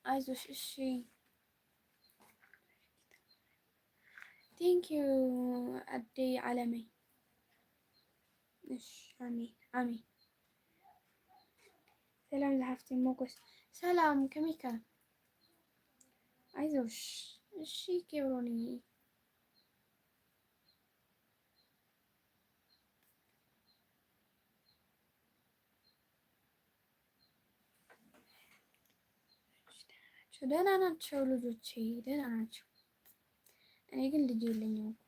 S1: አይዞሽ። እሺ thank you አደይ አለመይ። እሺ አሜን አሜን። ሰላም ዝሓፍቲ ሞጎስ ሰላም ከመይከ አይዞሽ። እሺ ኬብሮንዬ ደህና ናቸው ልጆቼ፣ ደህና ናቸው። እኔ ግን ልጅ የለኝም እኮ።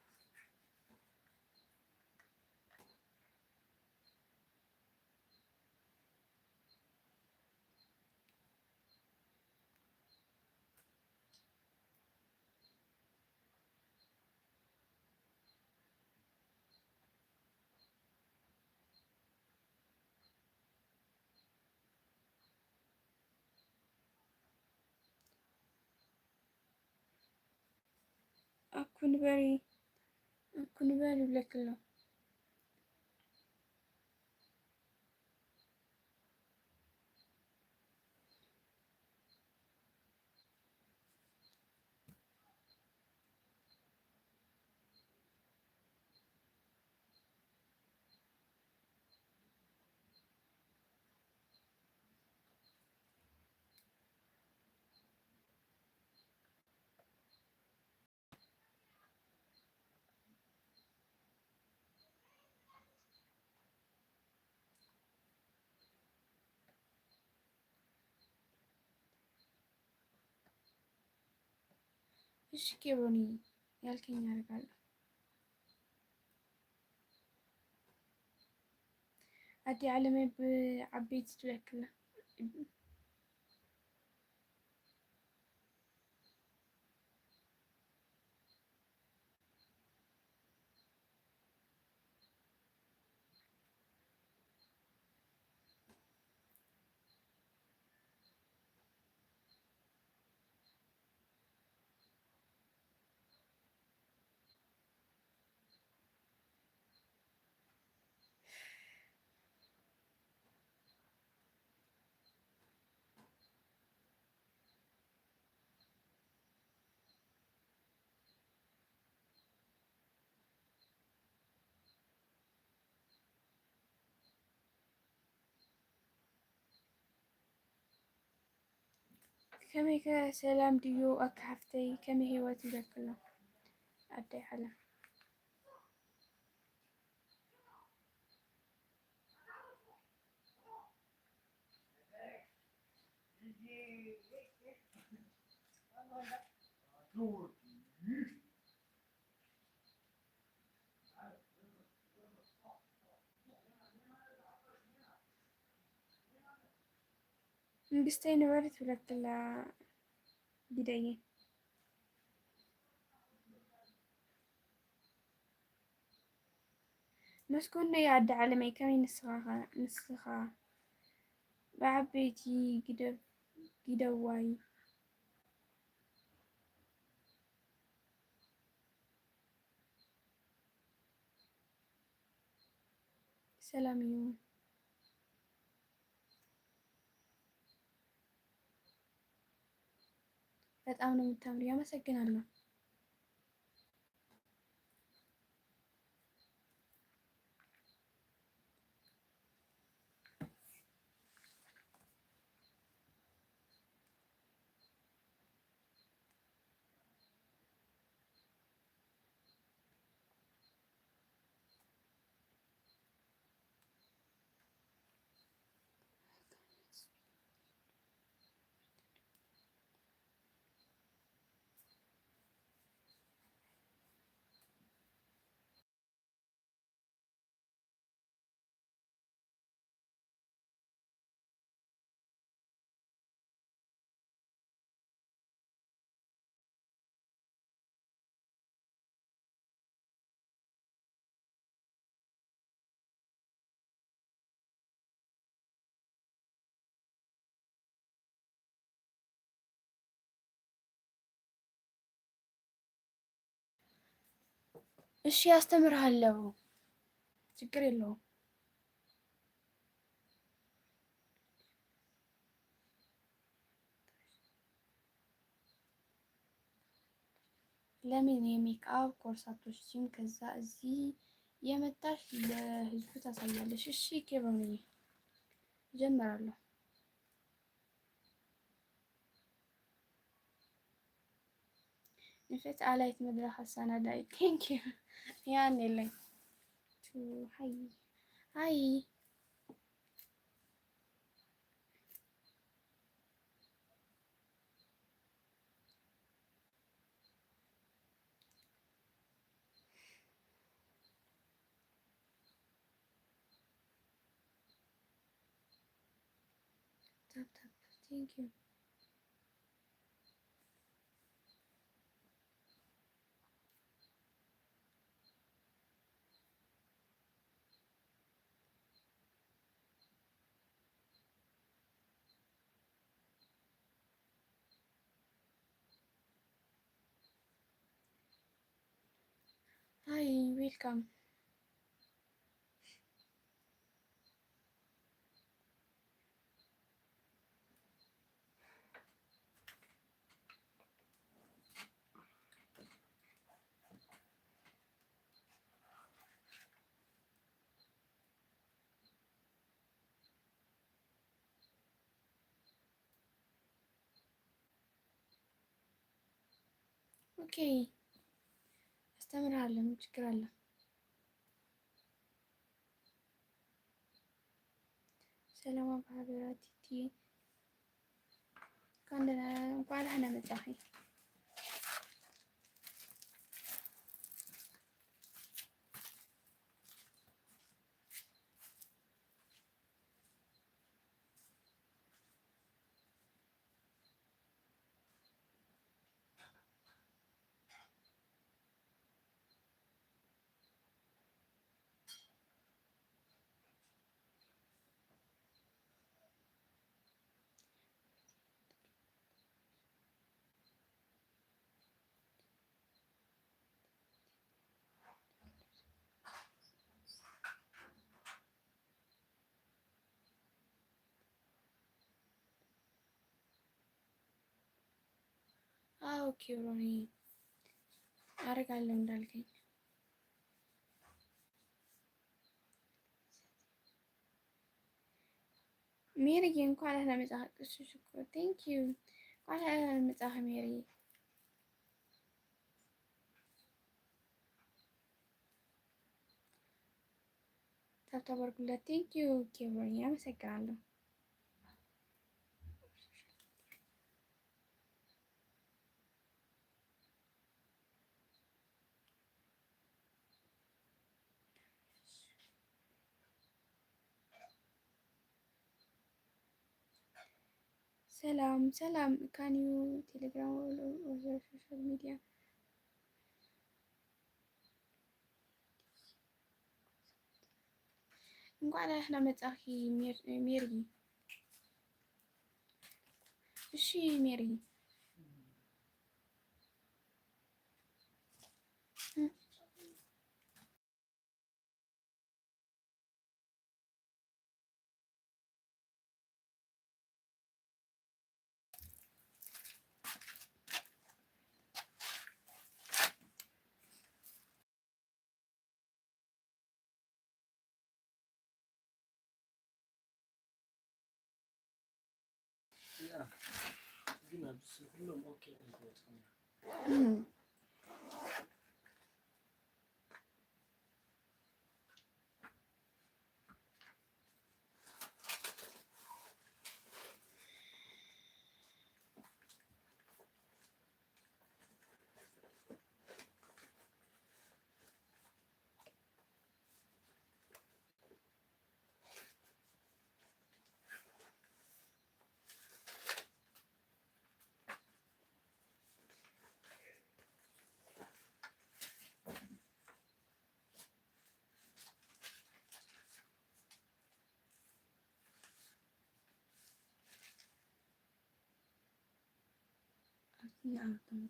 S1: አኩንበሪ አኩንበሪ ብለክል ነው። እሺ ኬብሮኒ ያልከኝ አደርጋለሁ። ኣዲ ዓለመይ ብዓበይቲ ትብለክላ ከመይ ከ ሰላም ድዩ ኣካሓፍተይ ከመይ ሂወት ይበክሎ ኣደይ ዓለም። መንግስተይ ንበረት ትብለክላ ጊደየ። መስኮነይ ኣዲ ዓለመይ ከመይ ንስኻ ብዓበይቲ ጊደዋይ። ሰላም እዩ። በጣም ነው የምታምሪ። አመሰግናለሁ። እሺ አስተምርሃለሁ፣ ችግር የለውም። ለምን የ makeup course አትወስጂም? ከዛ እዚህ የመጣሽ ለህዝቡ ታሳያለሽ። እሺ ኬብሮንዬ እጀምራለሁ። ንፍዕቲ ኣላይት መድረክ ኣሰናዳኢ thank you ያን የለኝ። Hi hi፣ Tap tap, thank you. Hi, welcome. Okay, አስተምርሃለሁ። ምን ችግር አለ? ሰላም አብ ቲቲ፣ እንኳን ደህና መጣህ። አዎ ኬብሮኒ፣ አደርጋለሁ እንዳልከኝ። ሜሪዬ እንኳን ደህና መጣህ። እሺ ሽኮር thank you። እንኳን ደህና መጣህ ሜሪ። Tap tap አድርጉለት። Thank you ኬብሮኒ፣ አመሰግናለሁ። ሰላም ሰላም። Can you Telegram or social media? እንኳን ደህና መጣህ ሜሪ። እሺ ሜሪ።
S3: ግን ኣብዚ ኩሎም okay.
S1: ንኣብቶም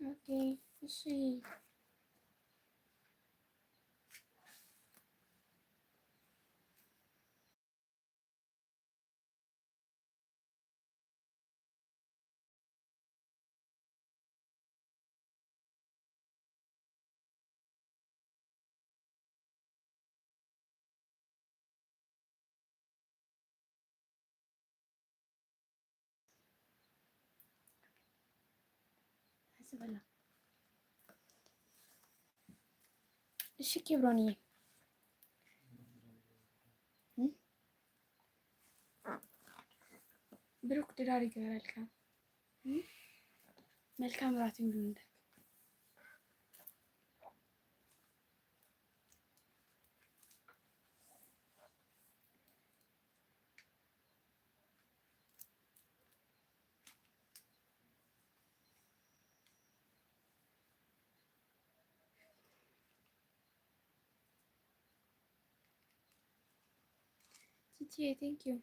S1: Okay እሺ። እሺ ኬብሮንዬ ብሩክ ድራር ይገበረልካ። መልካም ራት ይሁንልህ። ቲቲዬ thank you።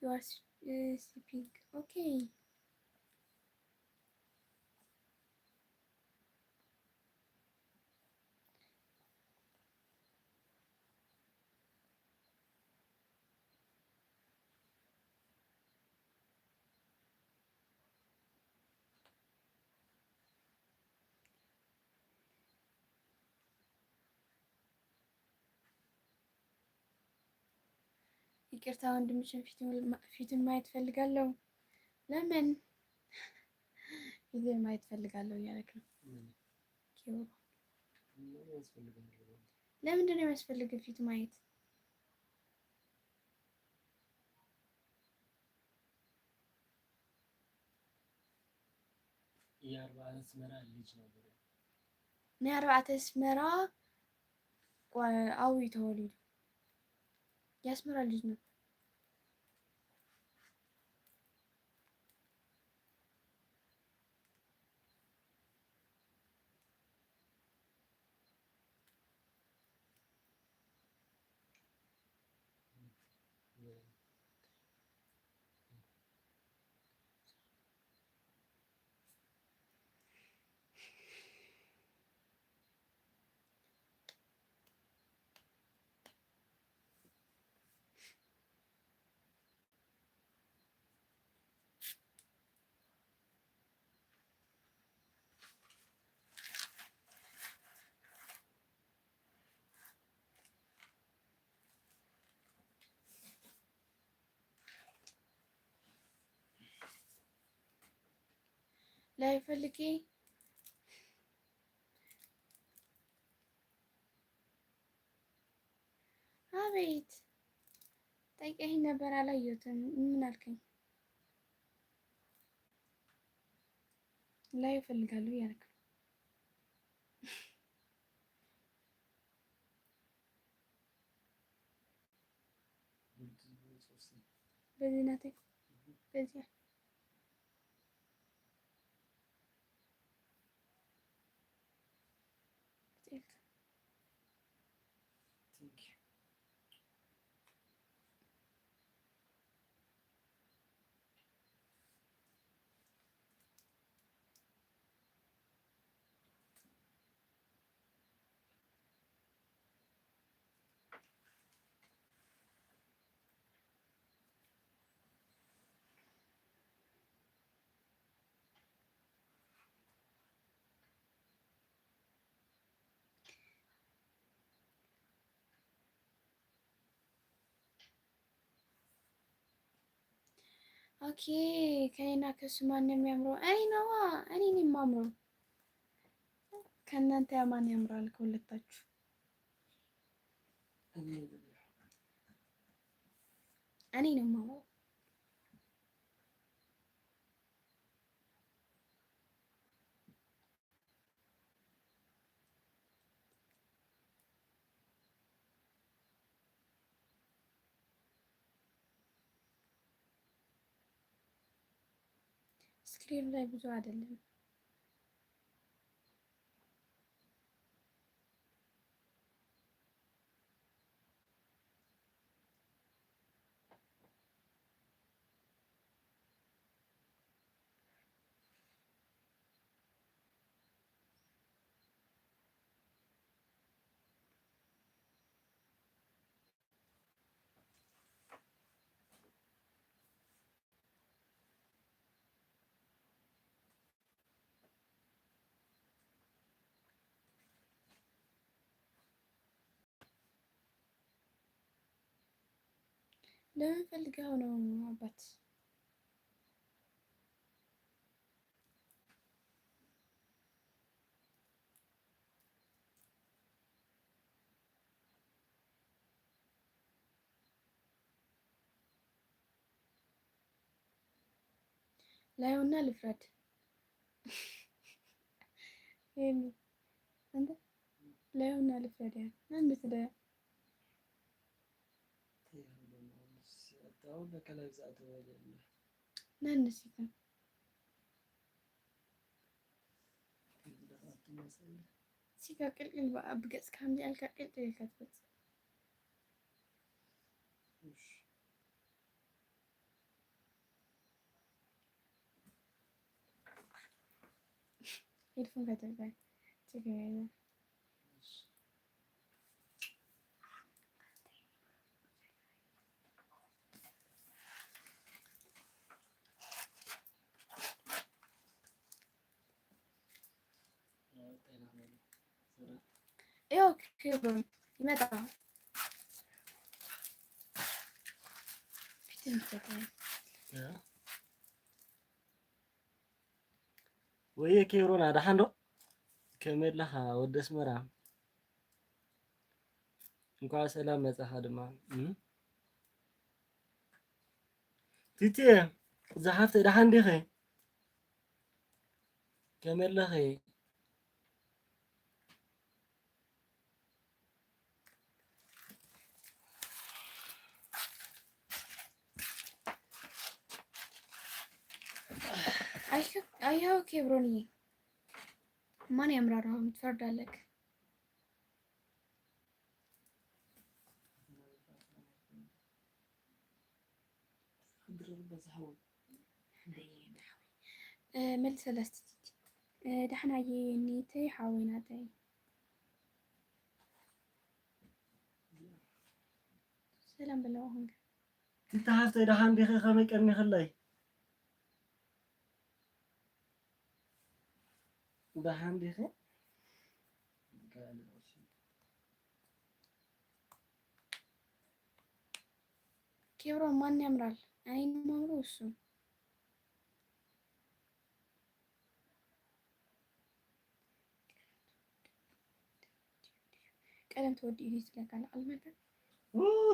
S1: You are sleeping, okay። ይቅርታ ወንድምሽን ፊቱን ማየት ፈልጋለሁ። ለምን ፊቱን ማየት ፈልጋለሁ እያለክ ነው? ለምንድን ነው የሚያስፈልግ ፊቱ ማየት? ናይ ኣርባዕተ ኣስመራ ኣብኡ ተወሊዱ፣ የአስመራ ልጅ ነው። ላይ ፈልጌ አቤት ጠይቀኸኝ ነበር፣ አላየሁትም። ምን አልከኝ? ላይ እፈልጋለሁ እያልክ ነው። በዚህ ናት፣ በዚያ Okay። ከኔና ከሱ ማን ነው የሚያምረው? እኔ ነዋ። እኔ ነኝ የማምረው። ከእናንተ ያ ማን ያምራል? ከሁለታችሁ እኔ ነው የማምረው። Screen ላይ ብዙ አይደለም። ለምን ፈልገው ነው አባት? ላየውና ልፍረድ። ይሄን አንተ ላየውና ልፍረድ። ያ አንድ ስለ ሲካ ቅልቅል ብገፅካ ከምዚ ኢልካ ቅልቅል ኢልካ ትወፅእ። Headphone ከተባይ ችግር የለም። ይኸው ክብሩን ይመጣል።
S3: ወይ ኬብሮና ደሓን ዶ ከመይ ኣለኻ ወዲ ኣስመራ? እንኳዕ ሰላም መፃኻ። ድማ ቲቲ ዝሓፍተይ ደሓን ዲኺ? ከመይ ኣለኺ?
S1: አየኸው ኬብሮንዬ፣ ማን ያምራል? አሁን ትፈርዳለህ። መልስ ሰለስተ ዳሕናየ ኒተይ ሓወይናተይ ሰላም በለው። አሁን
S3: ቲቲ ሓፍተይ ደሓን ዲኺ? ከመይ ቀኒኽለይ? ደሓን ዲኺ?
S1: ኬብሮን ማን ያምራል? እኔ የማምረው እሱ። ቀለም ትወዲ እዩ ዝለካ አልመጣ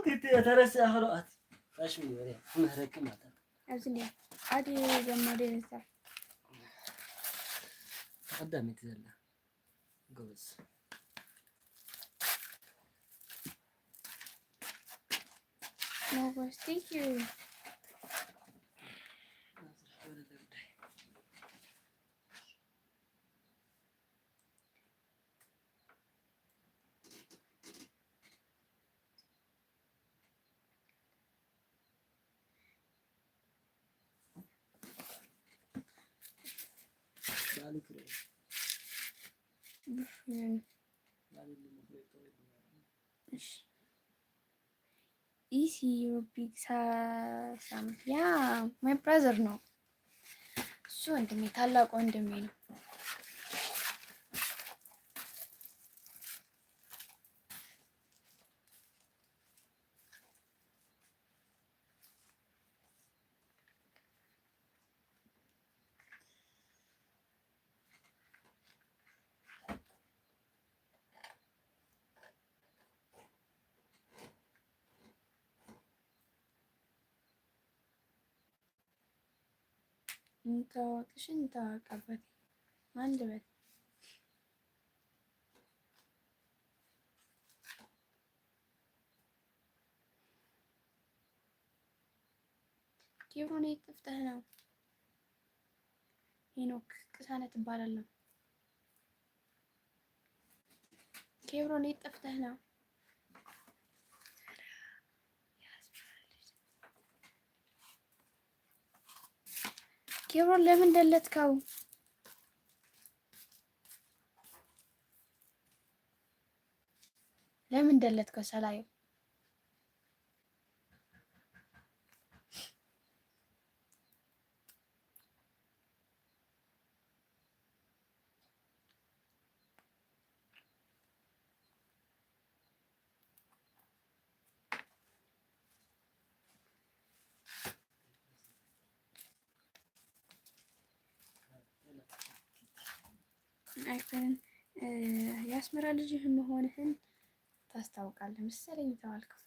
S3: ቲቲ ተረሲዐ ክልኦት ፋሽን ምህረኪ ማለት
S1: ኣብዚ እኒአ ዓዲ ዘማደ ይነሳ
S3: ተቀዳሚት ዘላ ጎበዝ።
S1: ሞጎስ thank you። Is your big ሳም? Yeah, my brother ነው እሱ፣ ወንድሜ፣ ታላቅ ወንድሜ ነው። እንተዋወቅሽ እንተዋወቅ አባቴ ማን ልበል? ኬብሮን የት ጠፍተህ ነው? ሄኖክ ቅሳነት እባላለሁ። ኬብሮን የት ጠፍተህ ነው? ኬብሮን ለምን ደለትከው? ለምን ደለትከው? ሰላዩ አይኮንን የአስመራ ልጅ መሆንህን ታስታውቃለህ መሰለኝ የተባልከው።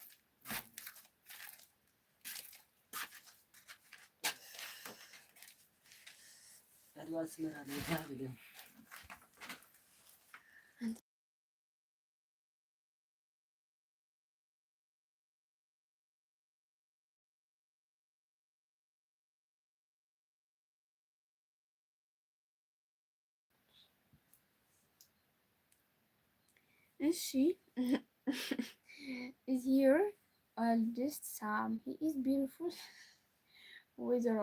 S1: እሺ is your oldest son, he is beautiful ወይዘሮ።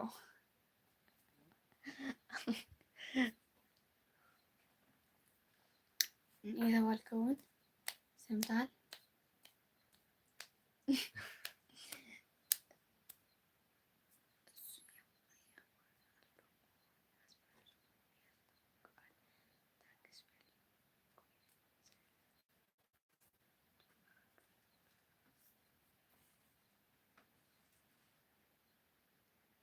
S1: የተባልከውን ሰምተሃል?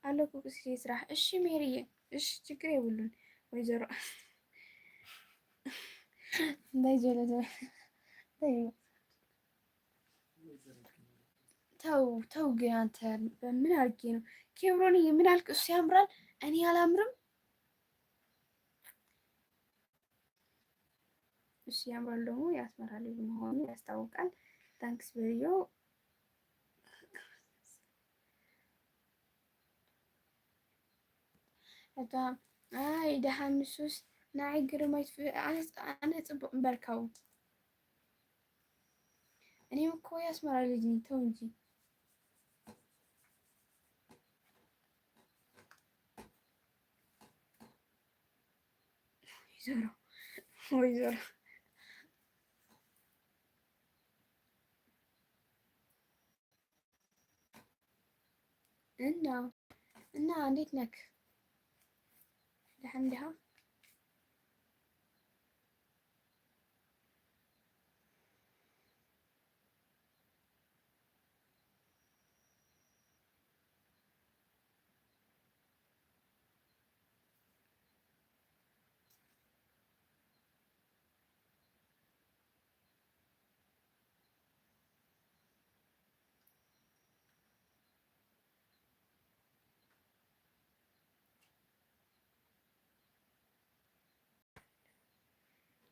S1: ኣለኩ ስራሕ። እሺ ሜሪዬ፣ እሺ ችግር የብሉን። ወይዘሮ እንታይ ዝበለ ተው ተው፣ ግን አንተ በምን አድርጌ ነው ኬብሮን? ምን አልክ? እሱ ያምራል፣ እኔ አላምርም። እሱ ያምራል ደግሞ የአስመራ ልጅ መሆኑ ያስታውቃል። Thanks በልዮ። እታ ኣይ ደሓን ንሱስ ንዓይ ግርማይ ኣነ ፅቡቅ እምበርካው እኔም እኮ የአስመራ ልጅ ነኝ። ተው እንጂ። ወይዘሮ ወይዘሮ እና እንዴት ነክ? ደሓን ዲኻ?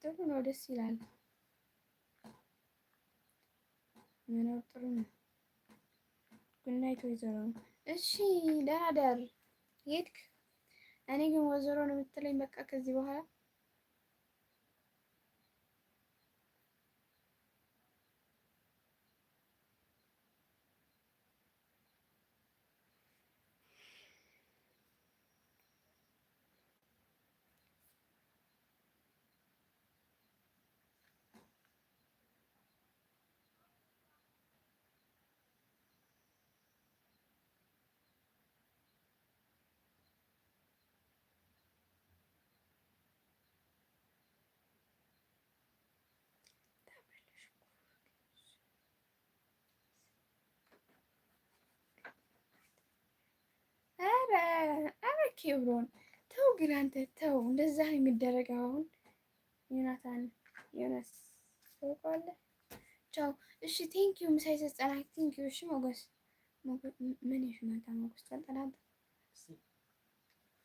S1: ጥሩ ነው፣ ደስ ይላል። መኖር ጥሩ ነው። Good night ወይዘሮ። እሺ ደህና ደር። ሄድክ? እኔ ግን ወይዘሮ ነው የምትለኝ በቃ ከዚህ በኋላ። ኧረ ኧረ ኬብሮን ተው ግን አንተ ተው፣ እንደዛ ነው የሚደረገው። አሁን ዮናታን ዮናስ ታውቀዋለህ? ቻው። እሺ thank you ምሳይ ሰጸና thank you። እሺ ሞገስ ምን ይሽማታ ሞገስ ተንጠላንተ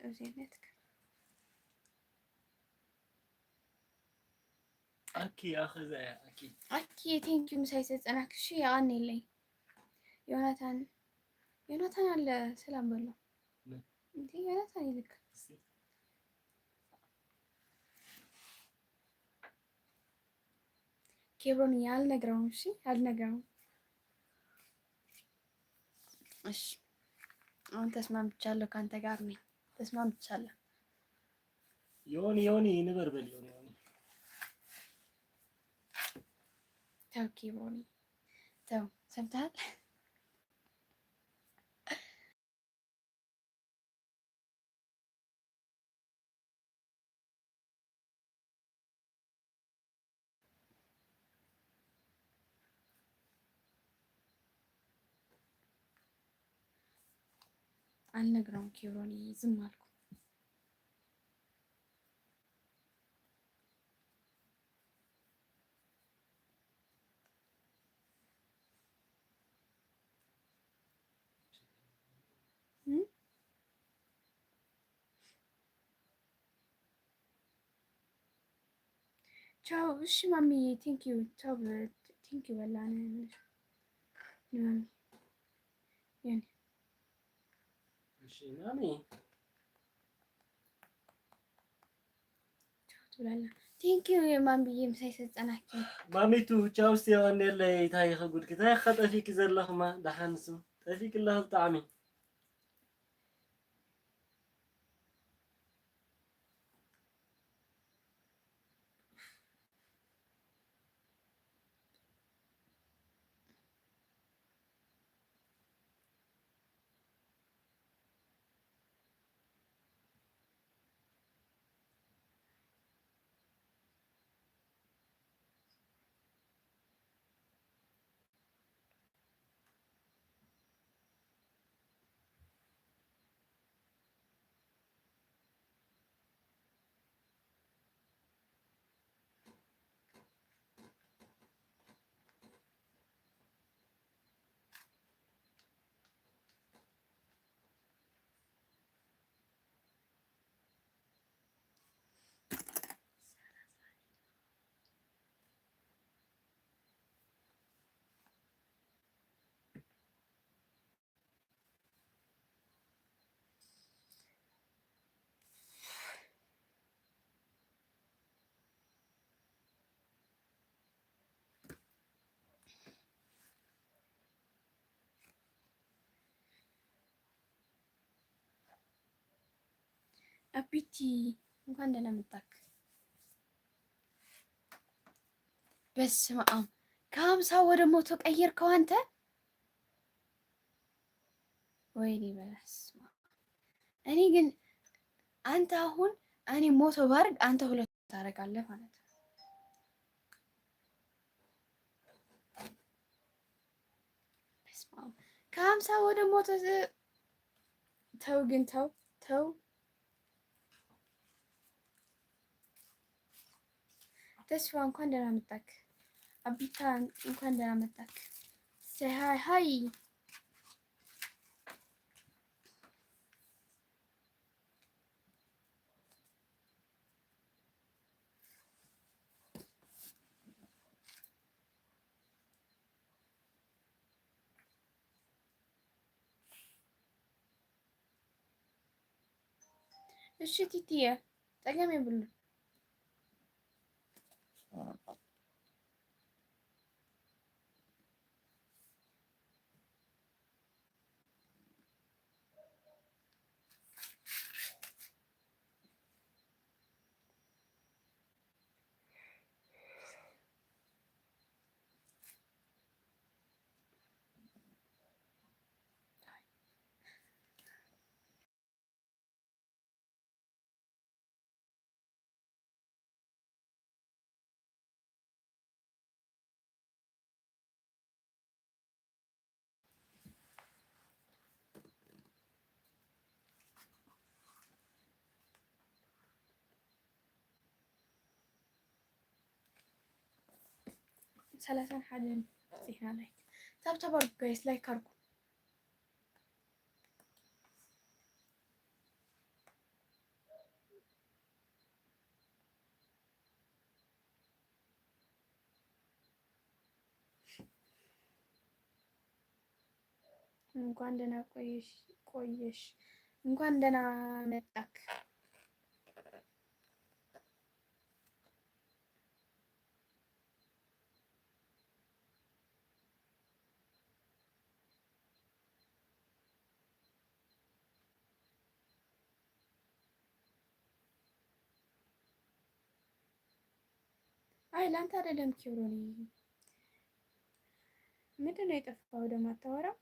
S1: እዚህነት
S3: ኣኪ ኣኸዛ ኣኪ።
S1: ኣኪ thank you ምሳይ ሰጸና። እሺ ያን የለኝ። ዮናታን ዮናታን አለ፣ ሰላም በለው እንዴ ዮናታን ይልክ። ኬብሮን አልነግረውም። እሺ አልነግረውም። እሺ አሁን ተስማምቻለሁ፣ ከአንተ ጋር ነኝ። ተስማምቻለሁ።
S3: ዮኒ ዮኒ ንበር በል ዮኒ ዮኒ።
S1: ተው ኬብሮን ተው፣ ሰምተሃል? አልነግረውም። ኬብሮን ዝም አልኩ። ቻው። እሺ ማሚዬ thank you። ቻው thank you። በላነ ማሚ የኔ
S3: እሺ ማሚ
S1: ቻው ትብላለህ። Thank you ማሚዬ ምሳይ ሰጠናኪ።
S3: ማሚቱ ቻው። እስቲ የቀኒየለይ። እንታይ ኸጉድኪ? እንታይ ኸጠፊኪ ዘለኹማ? ደሓንሱ ጠፊክ ኣለኹ ብጣዕሚ።
S1: አቢቲ እንኳን ደህና መጣክ። በስመ አብ፣ ከ50 ወደ 100 ቀየርከው አንተ። ወይኔ በስመ አብ። እኔ ግን አንተ አሁን እኔ 100 ባርግ አንተ ሁለት ታደርጋለህ ማለት ነው። በስመ አብ፣ ከ50 ወደ 100። ተው ግን ተው ተው። ተስፋ እንኳን ደህና መጣክ። አቢታ እንኳን ደህና መጣክ። Say hi hi። እሺ ቲቲዬ ፀገም የብሉን። 31 በፂሕና። Like tap tap አድርጉ guys፣ like አድርጉ። እንኳን ደህና ቆየሽ፣ እንኳን ደህና መጣክ። አይ ለአንተ አይደለም ኪብሮኒ፣ ምንድን ነው የጠፋው? ደግሞ አታወራም?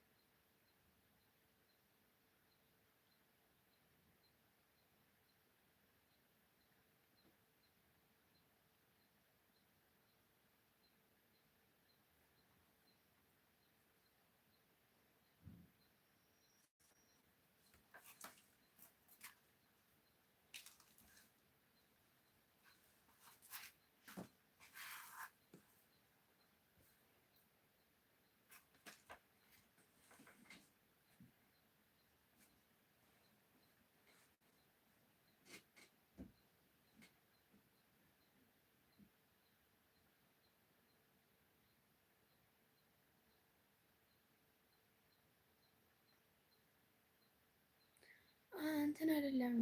S1: እንትን አይደለም።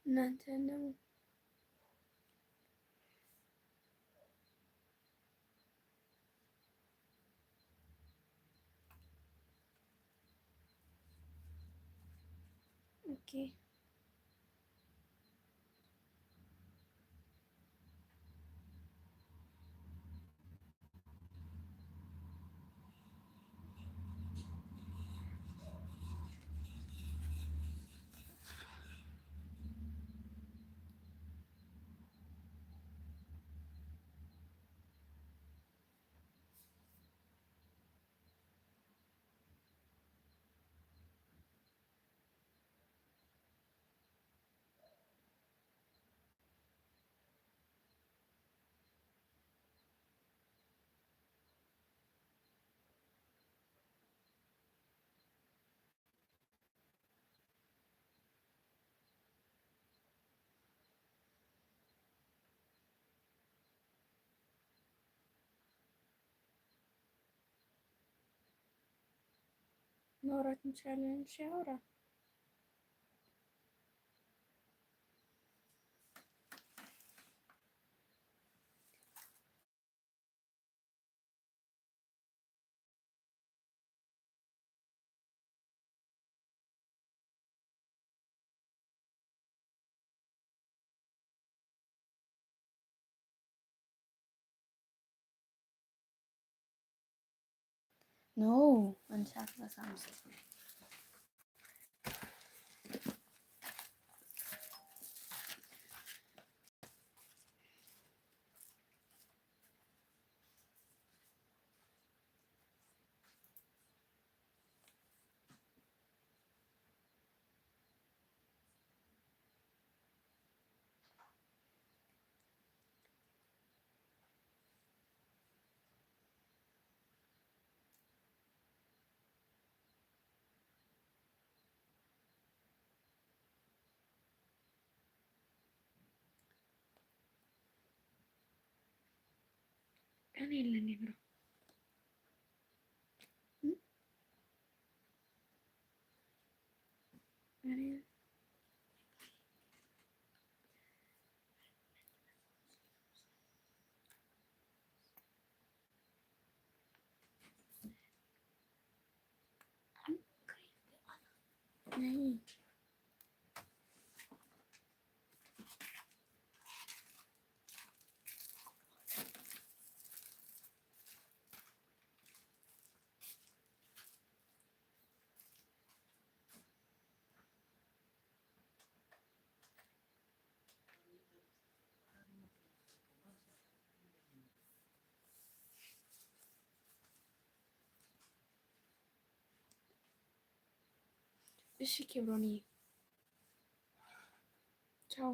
S1: እናንተ ነው። Okay. ማውራት እንችላለን። እሺ አውራ። No, 1 ሰዓት ከ15። ቀን የለን bro። ነይ። እሺ ኬብሮንዬ፣ ቻው።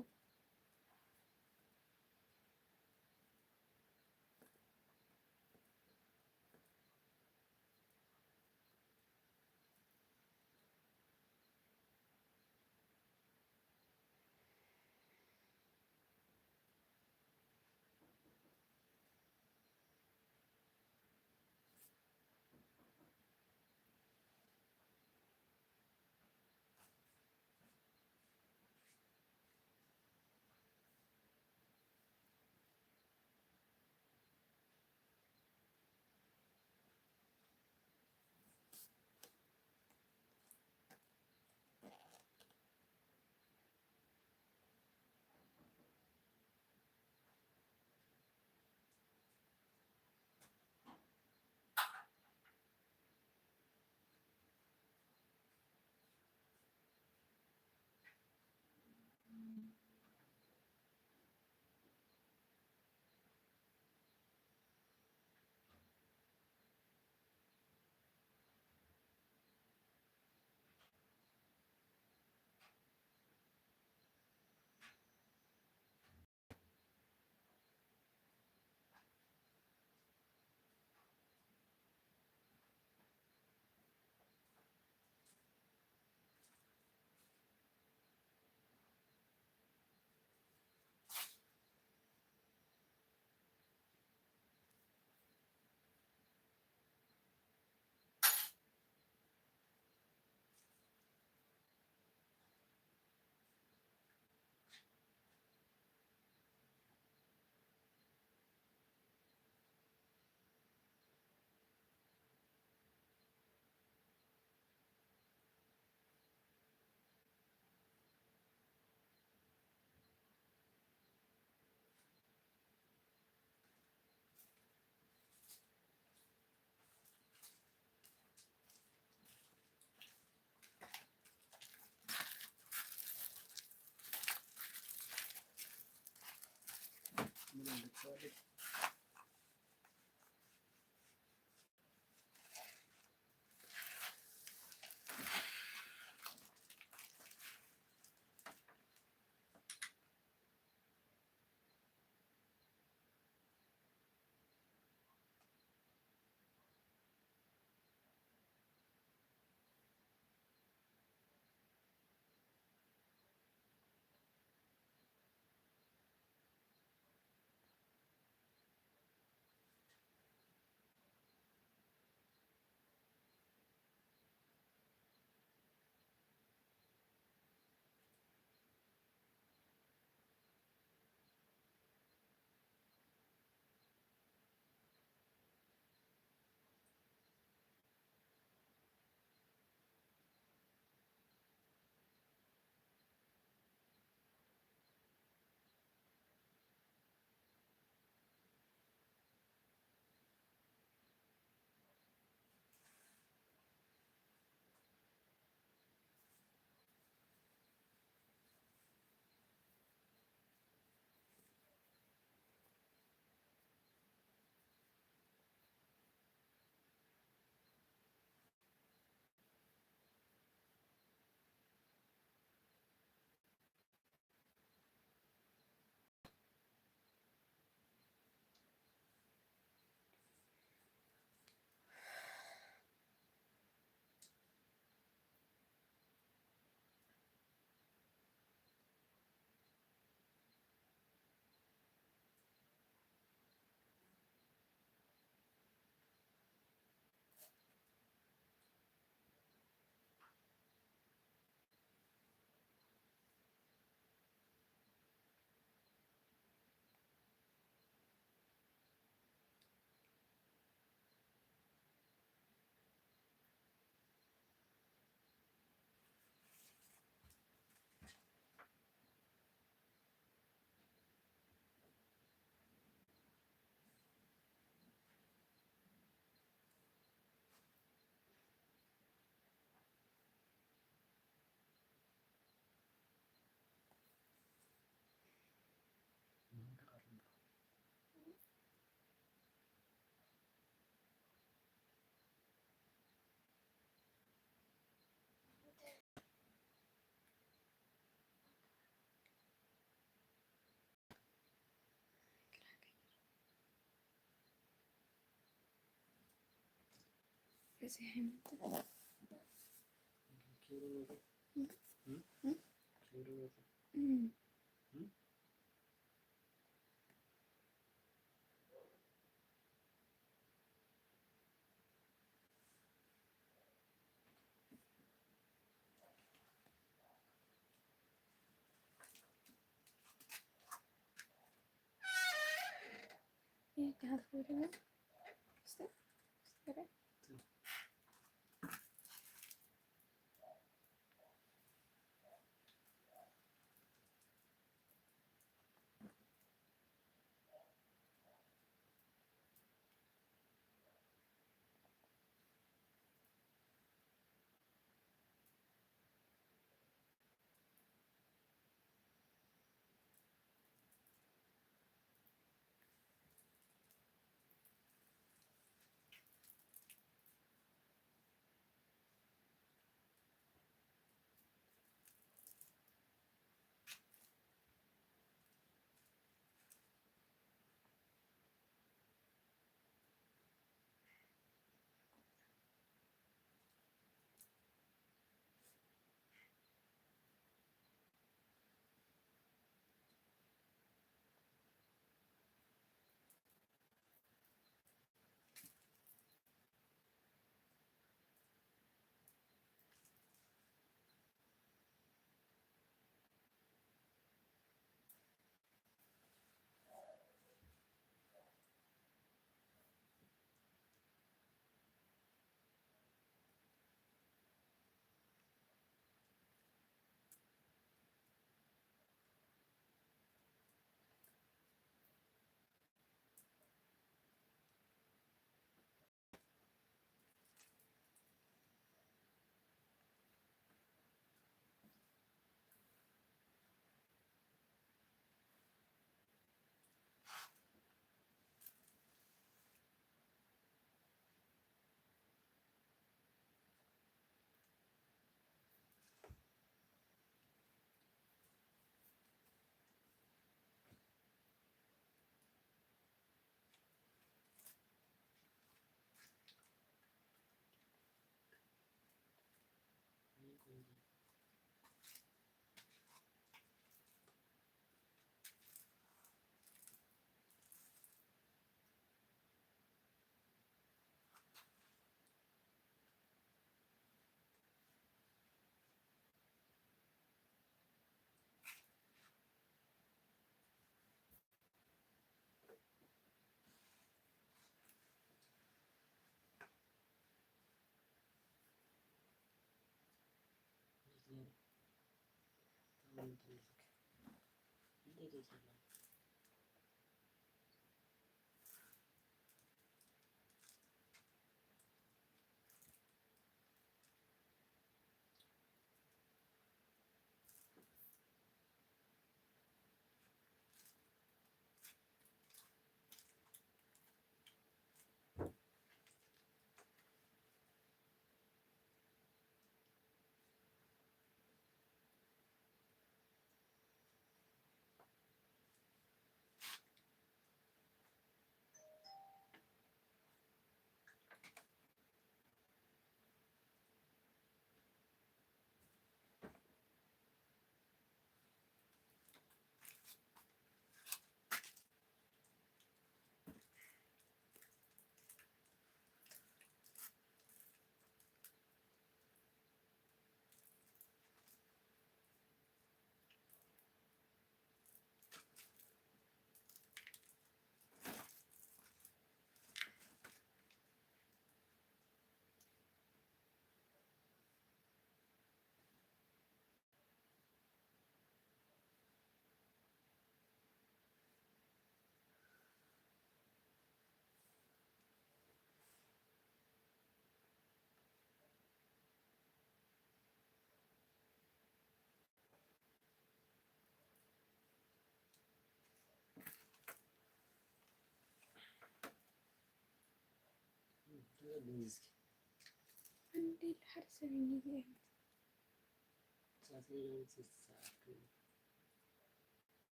S1: ገጽ አይመጣም።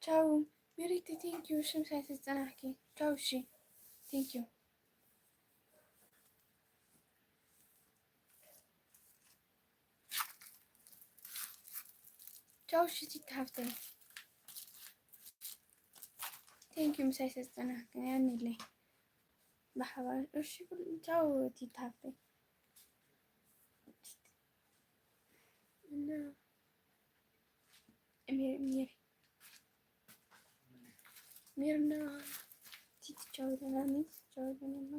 S1: ቻው ሜሪቲ፣ thank you። ሽም ሳይተጸናኪ ቻው። እሺ thank you። ቻው። እሺ ቲታ ሀብተይ thank you። ምሳይ ሰጸናኪ ያኔለይ ብሓባር እሺ። ቻው ቲታ ሀብተይ እና ሜሪ ሜርና ቲቲ ቻው ደህና ቻው ደህና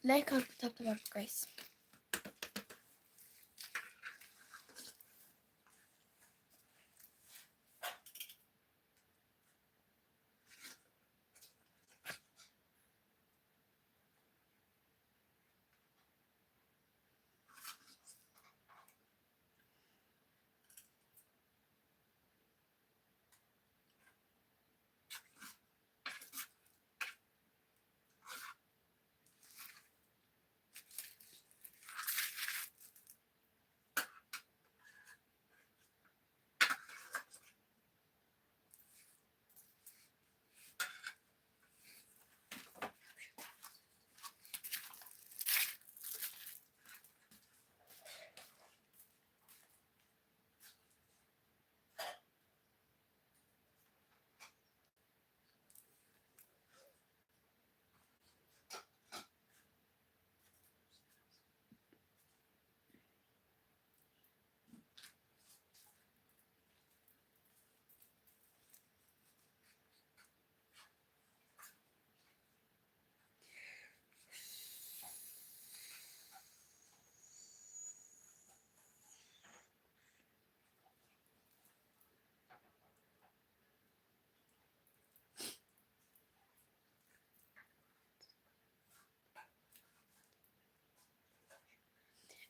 S1: Like አድርጉ፣ tap tap አድርጉ guys።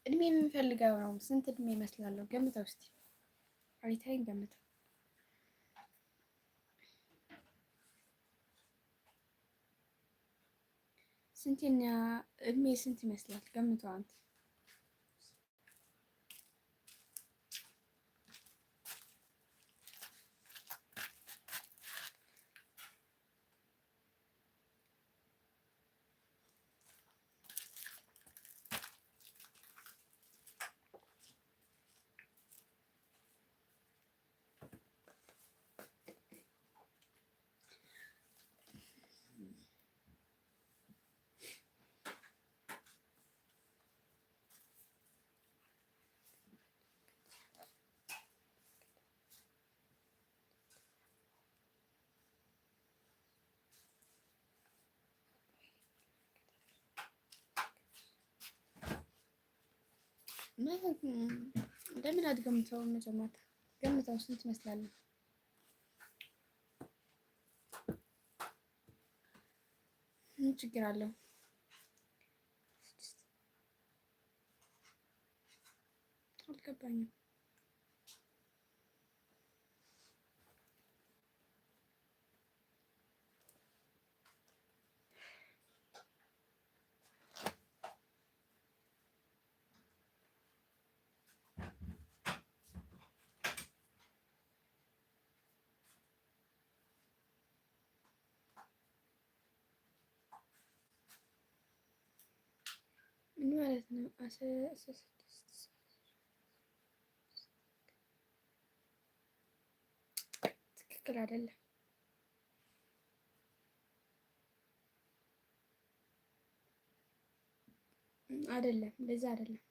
S1: እድሜ የምንፈልገው ነው። ስንት እድሜ ይመስላለሁ? ገምተው እስቲ አይታይን ገምተው። ስንቴኛ እድሜ ስንት ይመስላል? ገምተው አንተ። ለምን አትገምተውም? መጀመሪያ ገምተው ስንት ይመስላል? ምን ችግር አለው? አልገባኝም። ምን ማለት ነው? 16 ትክክል አይደለም። አይደለም፣ እንደዛ አይደለም።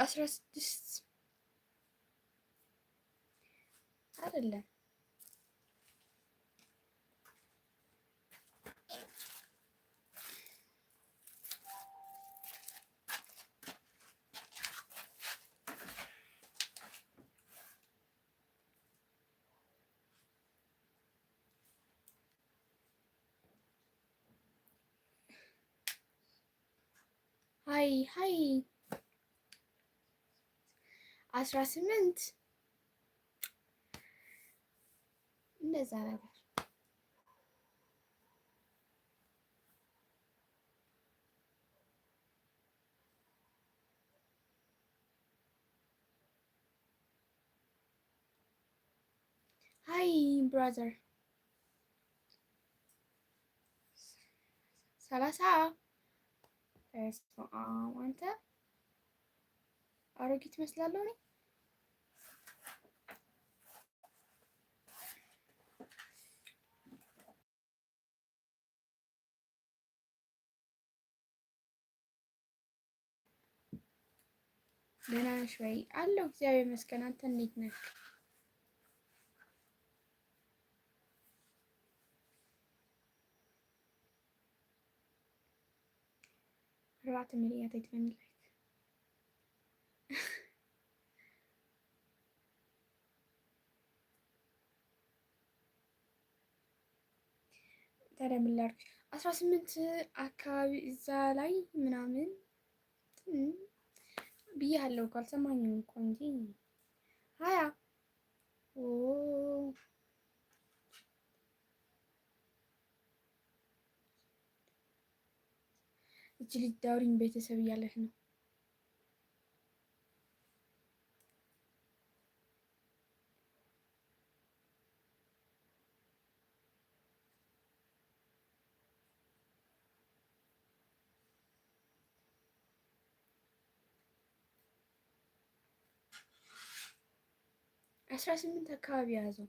S1: 16 አይደለም። Hi hi 18 እንደዛ ነገር። Hi brother፣ 30። በስመ አብ፣ አንተ አሮጊት እመስላለሁ እኔ። ደህና ነሽ ወይ? አለሁ፣ እግዚአብሔር ይመስገን። አንተ እንዴት ነህ? 4 ሚሊዮን like። ታዲያ ምን ላድርግ? 18 አካባቢ እዛ ላይ ምናምን ብያለሁ እኮ፣ አልሰማኝም እኮ እንጂ። 20። ኦ፣ እች ልጅ ዳውሪኝ ቤተሰብ እያለች ነው። 18 አካባቢ ያዘው።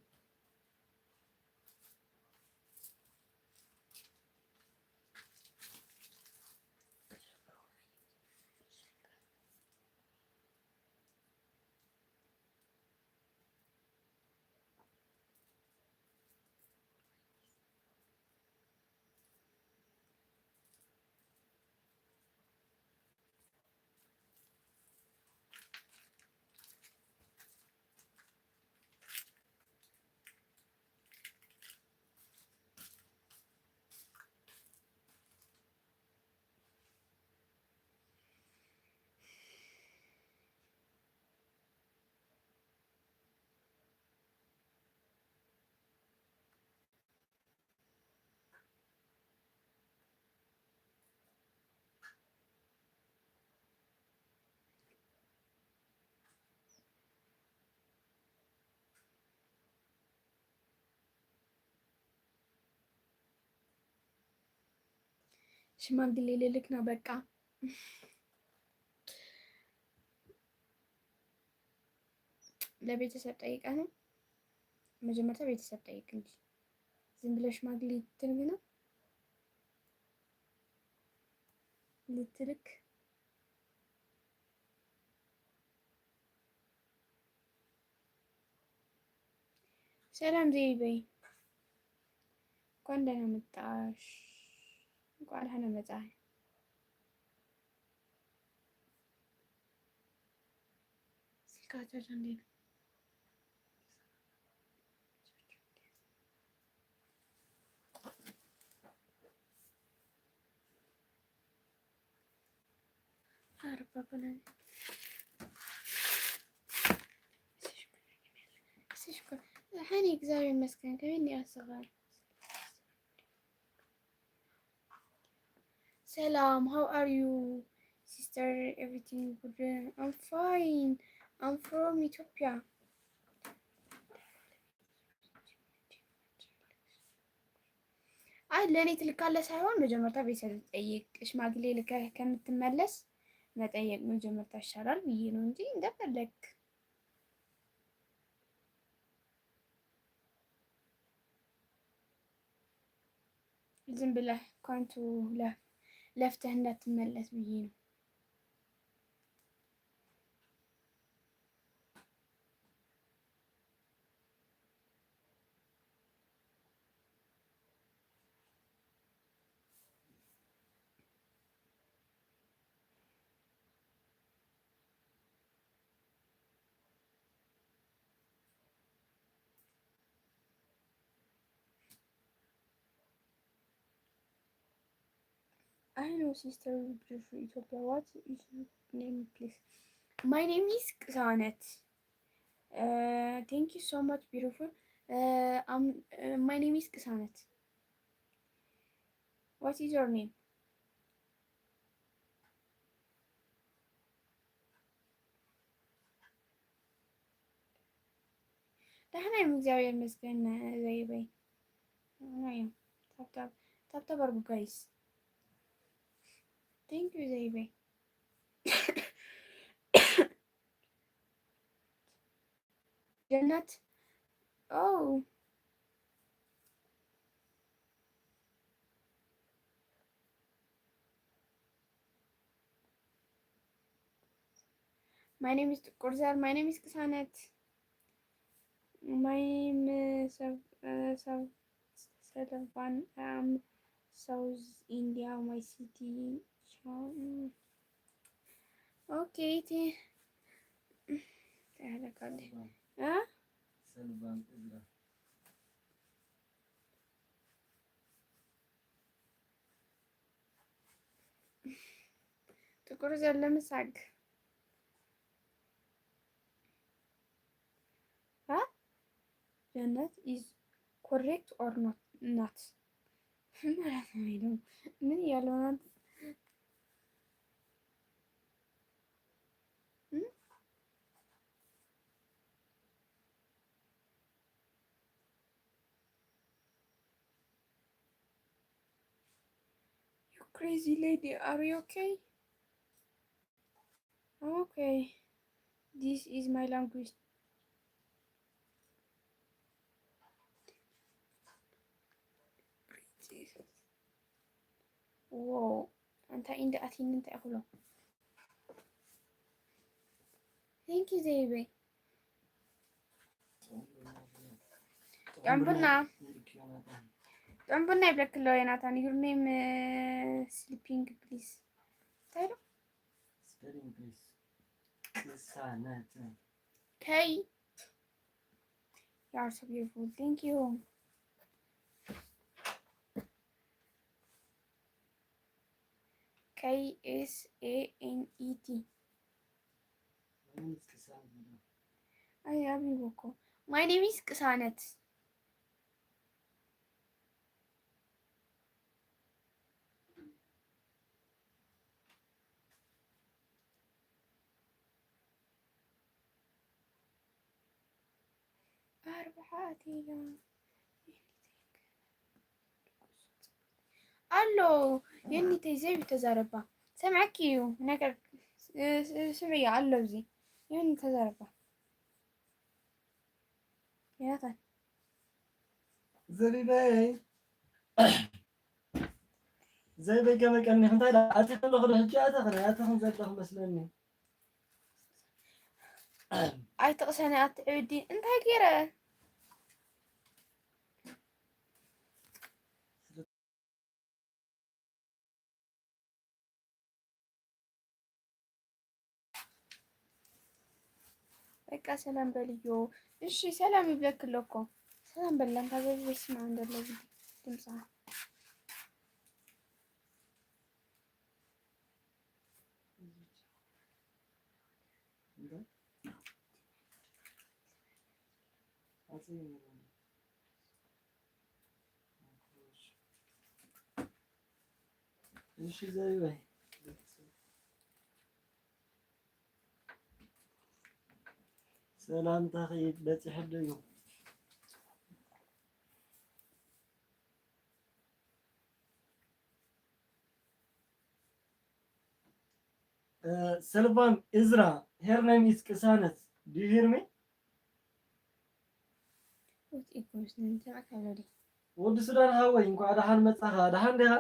S1: ሽማግሌ ልልክ ነው በቃ። ለቤተሰብ ጠይቀህ ነው? መጀመሪያ ቤተሰብ ጠይቅ እንጂ ዝም ብለህ ሽማግሌ ልትልክ ነው ልትልክ? ሰላም ዘይበይ፣ እንኳን ደህና መጣሽ። እንኳን ደህና መጣህ። ስልካቸው እንዴት ነው? ሐኒ እግዚአብሔር ይመስገን። ከምን ያስጋል። ሰላም how are you sister everything good I'm fine I'm from Ethiopia። አይ ለእኔ ትልካለህ ሳይሆን መጀመርታ ቤተሰብ ጠይቅ። ሽማግሌ ልከህ ከምትመለስ መጠየቅ መጀመርታ ይሻላል ብዬ ነው እንጂ እንደፈለግ ዝም ብለህ ከንቱ ለፍተህ እንዳትመለስ ብዬ ነው። I know sister beautiful Ethiopia. What is your name, please? My name is Kisanet. Thank you so much, beautiful. My name is Kisanet. What is your name? ደህና ነኝ፣ እግዚአብሔር ይመስገን። ዘይበይ tap tap tap tap አድርጉ guys። Thank you ዘይበይ። ጀነት oh my name is ጥቁር ዘር። My name is ቅሳነት። My name ሰለቫን I'm South India my city okay እ
S3: ሰልቫን እዝራ።
S1: ጥቁር ዘር ለምሳግ አ ጀነት is correct or not ማለት ነው። ምን እያለው ናት? You crazy lady, are you okay? Okay, this is my language. Wow እንታይ እንደ ኣቲኒ እንታይ ክብሎ። Thank you ዘይበይ። ጥዑም ቡና፣ ጥዑም ቡና ይብለክ ኣሎ ዮናታን። Your name spelling please። እንታይ ዶ?
S3: Spelling please። ቅሳነት።
S1: K. You are so beautiful. Thank you. K S A N E T.
S3: My name is ቅሳነት።
S1: አይ አቢቦ እኮ my name is ቅሳነት። ኣርባዓት እያ ኣሎ የኒተይ ዘይ ተዛረባ ሰምዐኪ እዩ ነገር ስምዕ ኣሎ እዚ የኒ ተዛረባ ዮናታን።
S3: ዘቢበይ፣ ዘይበይ፣ ከመይ ቀኒኽ? እንታይ ዳ ኣቲ ከለኹ ዶ ሕጂ ኣተኽነ ኣተኽን ዘለኹ መስለኒ።
S1: ኣይትቕሰኒ ኣትዕብዲ። እንታይ ገይረ? በቃ ሰላም በልዮ። እሺ ሰላም ይብለክ ኣሎ እኮ። ሰላም በላን ታዘቢ። በስመ አብ እንደሎ ድምፃ።
S3: እሺ ዘቢበይ ሰላምታኺ በፂሕሉ እዩ። ሰልቫም እዝራ her name is ቅሳነት። Do you hear me? ወዲ ሱዳን ሃወይ እንኳዕ ደሓን መፃኻ። ደሓን ዲኻ?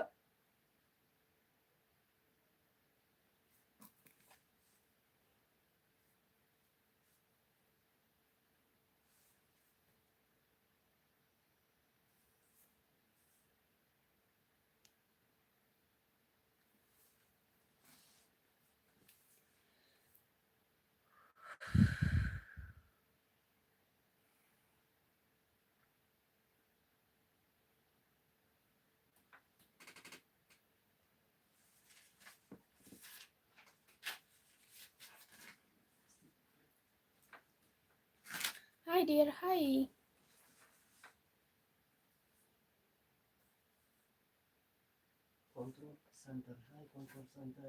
S1: Hi dear, hi.
S3: Control center. Hi control center.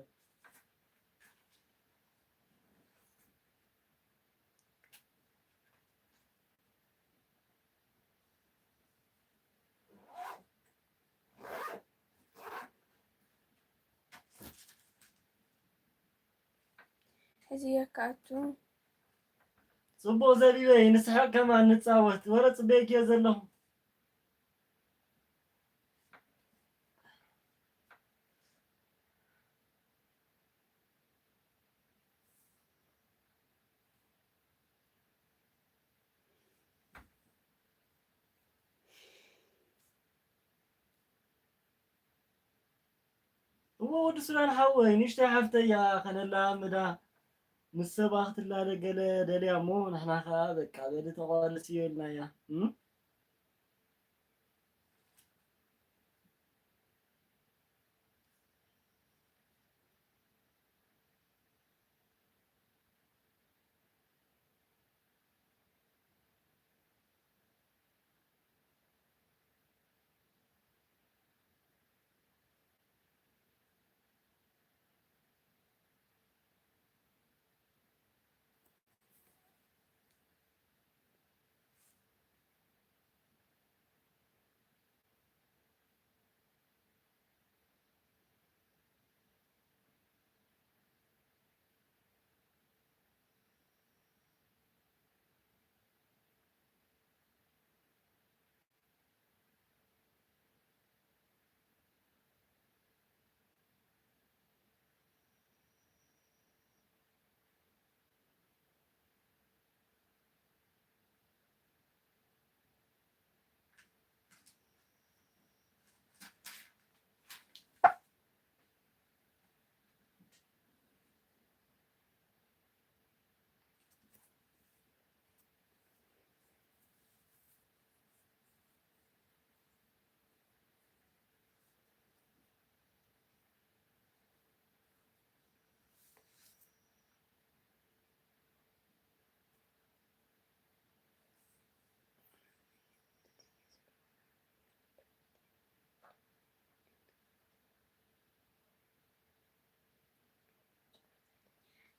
S1: ሕዚ የካኣቱ።
S3: ፅቡቅ ዘቢበይ፣ ንስሕቅ ከማ ንፃወት ወረ ፅበየክ እየ ዘለኹ። እዎ ወዲ ሱዳን ሓወይ፣ ንእሽተይ ሓፍተያ ከነላምዳ ምስ ሰባ ክትላለ ገለ ደልያ እሞ ንሕና ከዓ በቃ በሊ ተቋልስ እዩ ኢልናያ።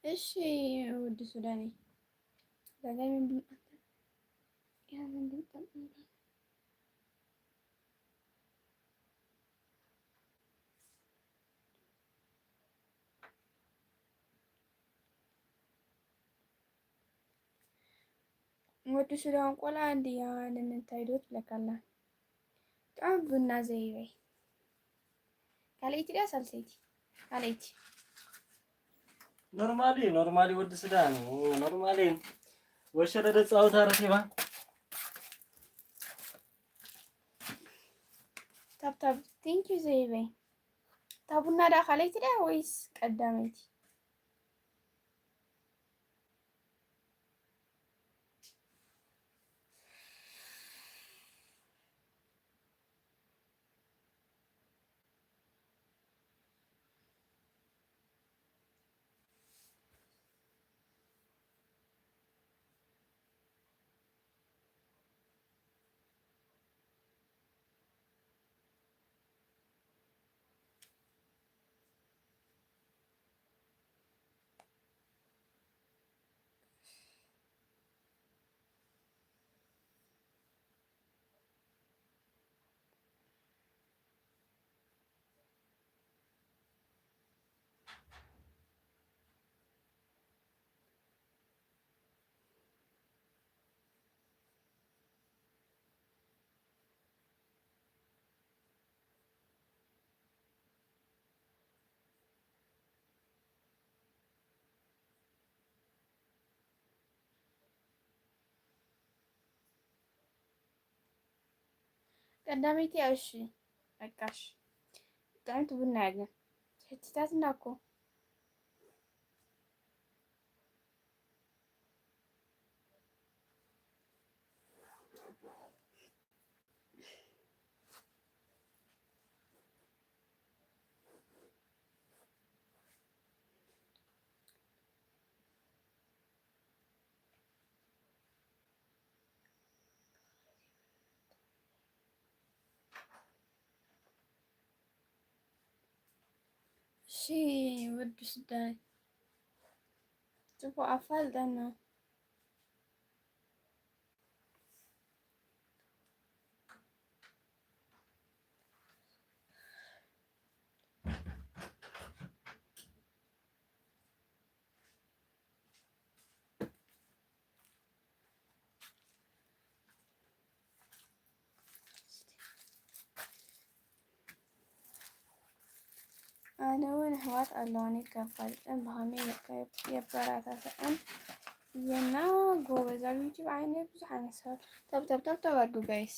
S1: እሺ ወዲ ሱዳኔ፣ ወዲ ሱዳን ቆልዓ እንድያ ንምንታይ ዶ ትብለካ ኣላ? ጥዑም ቡና ዘይበይ። ካልአይቲ ድያ ሳልሰይቲ? ካልአይቲ።
S3: Normally, normally ወዲ ሱዳን normally ወሸለ ፃወታ ረኺባ።
S1: Tap tap, thank you ዘይበይ። እታ ቡና ዳ ካልአይቲ ድያ ወይስ ቀዳመይቲ? ቀዳመይቲ እሺ በቃሽ ጥዕምቲ ቡና እያ ግን ሕትታትና እኮ። እሺ ወዲ ስዳይ ጽቡቅ ኣፋልጠና። ኣነ እውን ኣሕዋት ኣለዋኒ፣ ከፋልጠን ብኸመይ የበረታትዐን እየና ጎበዝ። ኣብ ዩቲዩብ ዓይነት ብዙሕ ዓይነት ሰባት tap tap tap tap አድርጉ guys።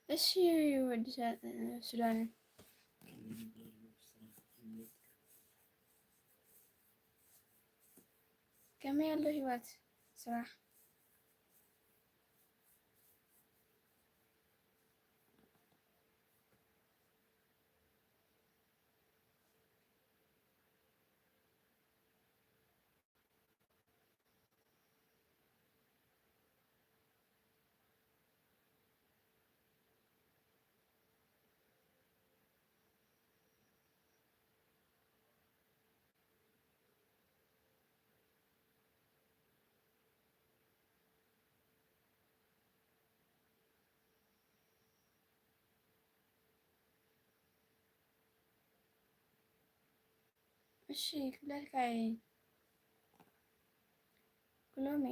S1: እሺ ወዲ ሱዳን ከመይ ኣሎ ህይወት ስራሕ? እሺ ክብለልካይ ኩሎሜ።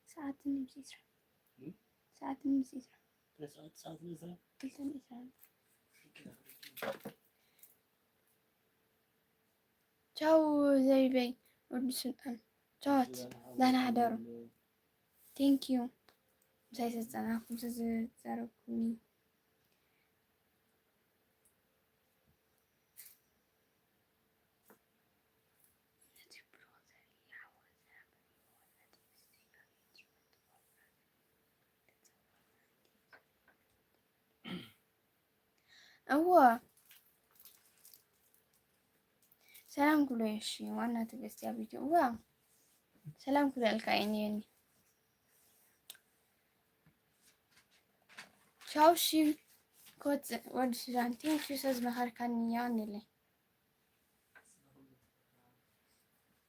S1: ሰዓትን ምስ 20 ሰዓትን ምስ 20 2:20። ቻው ዘቢበይ ወዲ ሱልጣን፣ ቻዋት፣ ደህና ሕደሩ። Thank you ምሳይ ስለዝፀናሕኩም፣ ስለዝዛረብኩኒ። እወ፣ ሰላም ክብሎ። እሺ፣ ዋና ትዕግስቲ ኣብ ዩቲዩብ። እወ፣ ሰላም ክብለልካ እየ። ቻው። እሺ፣ ክወፅእ። ወዲ ሱዳን፣ thank you ስለዝመኸርካኒ፣ የቐኒለይ።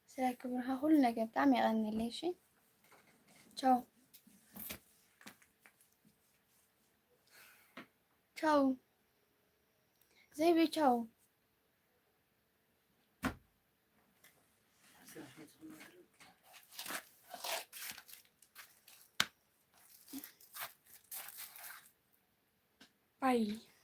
S1: ስለ ክብርካ ኩሉ ነገር ብጣዕሚ የቐኒለይ። እሺ፣ ቻው ቻው ዘይቤ፣ ቻው። Bye.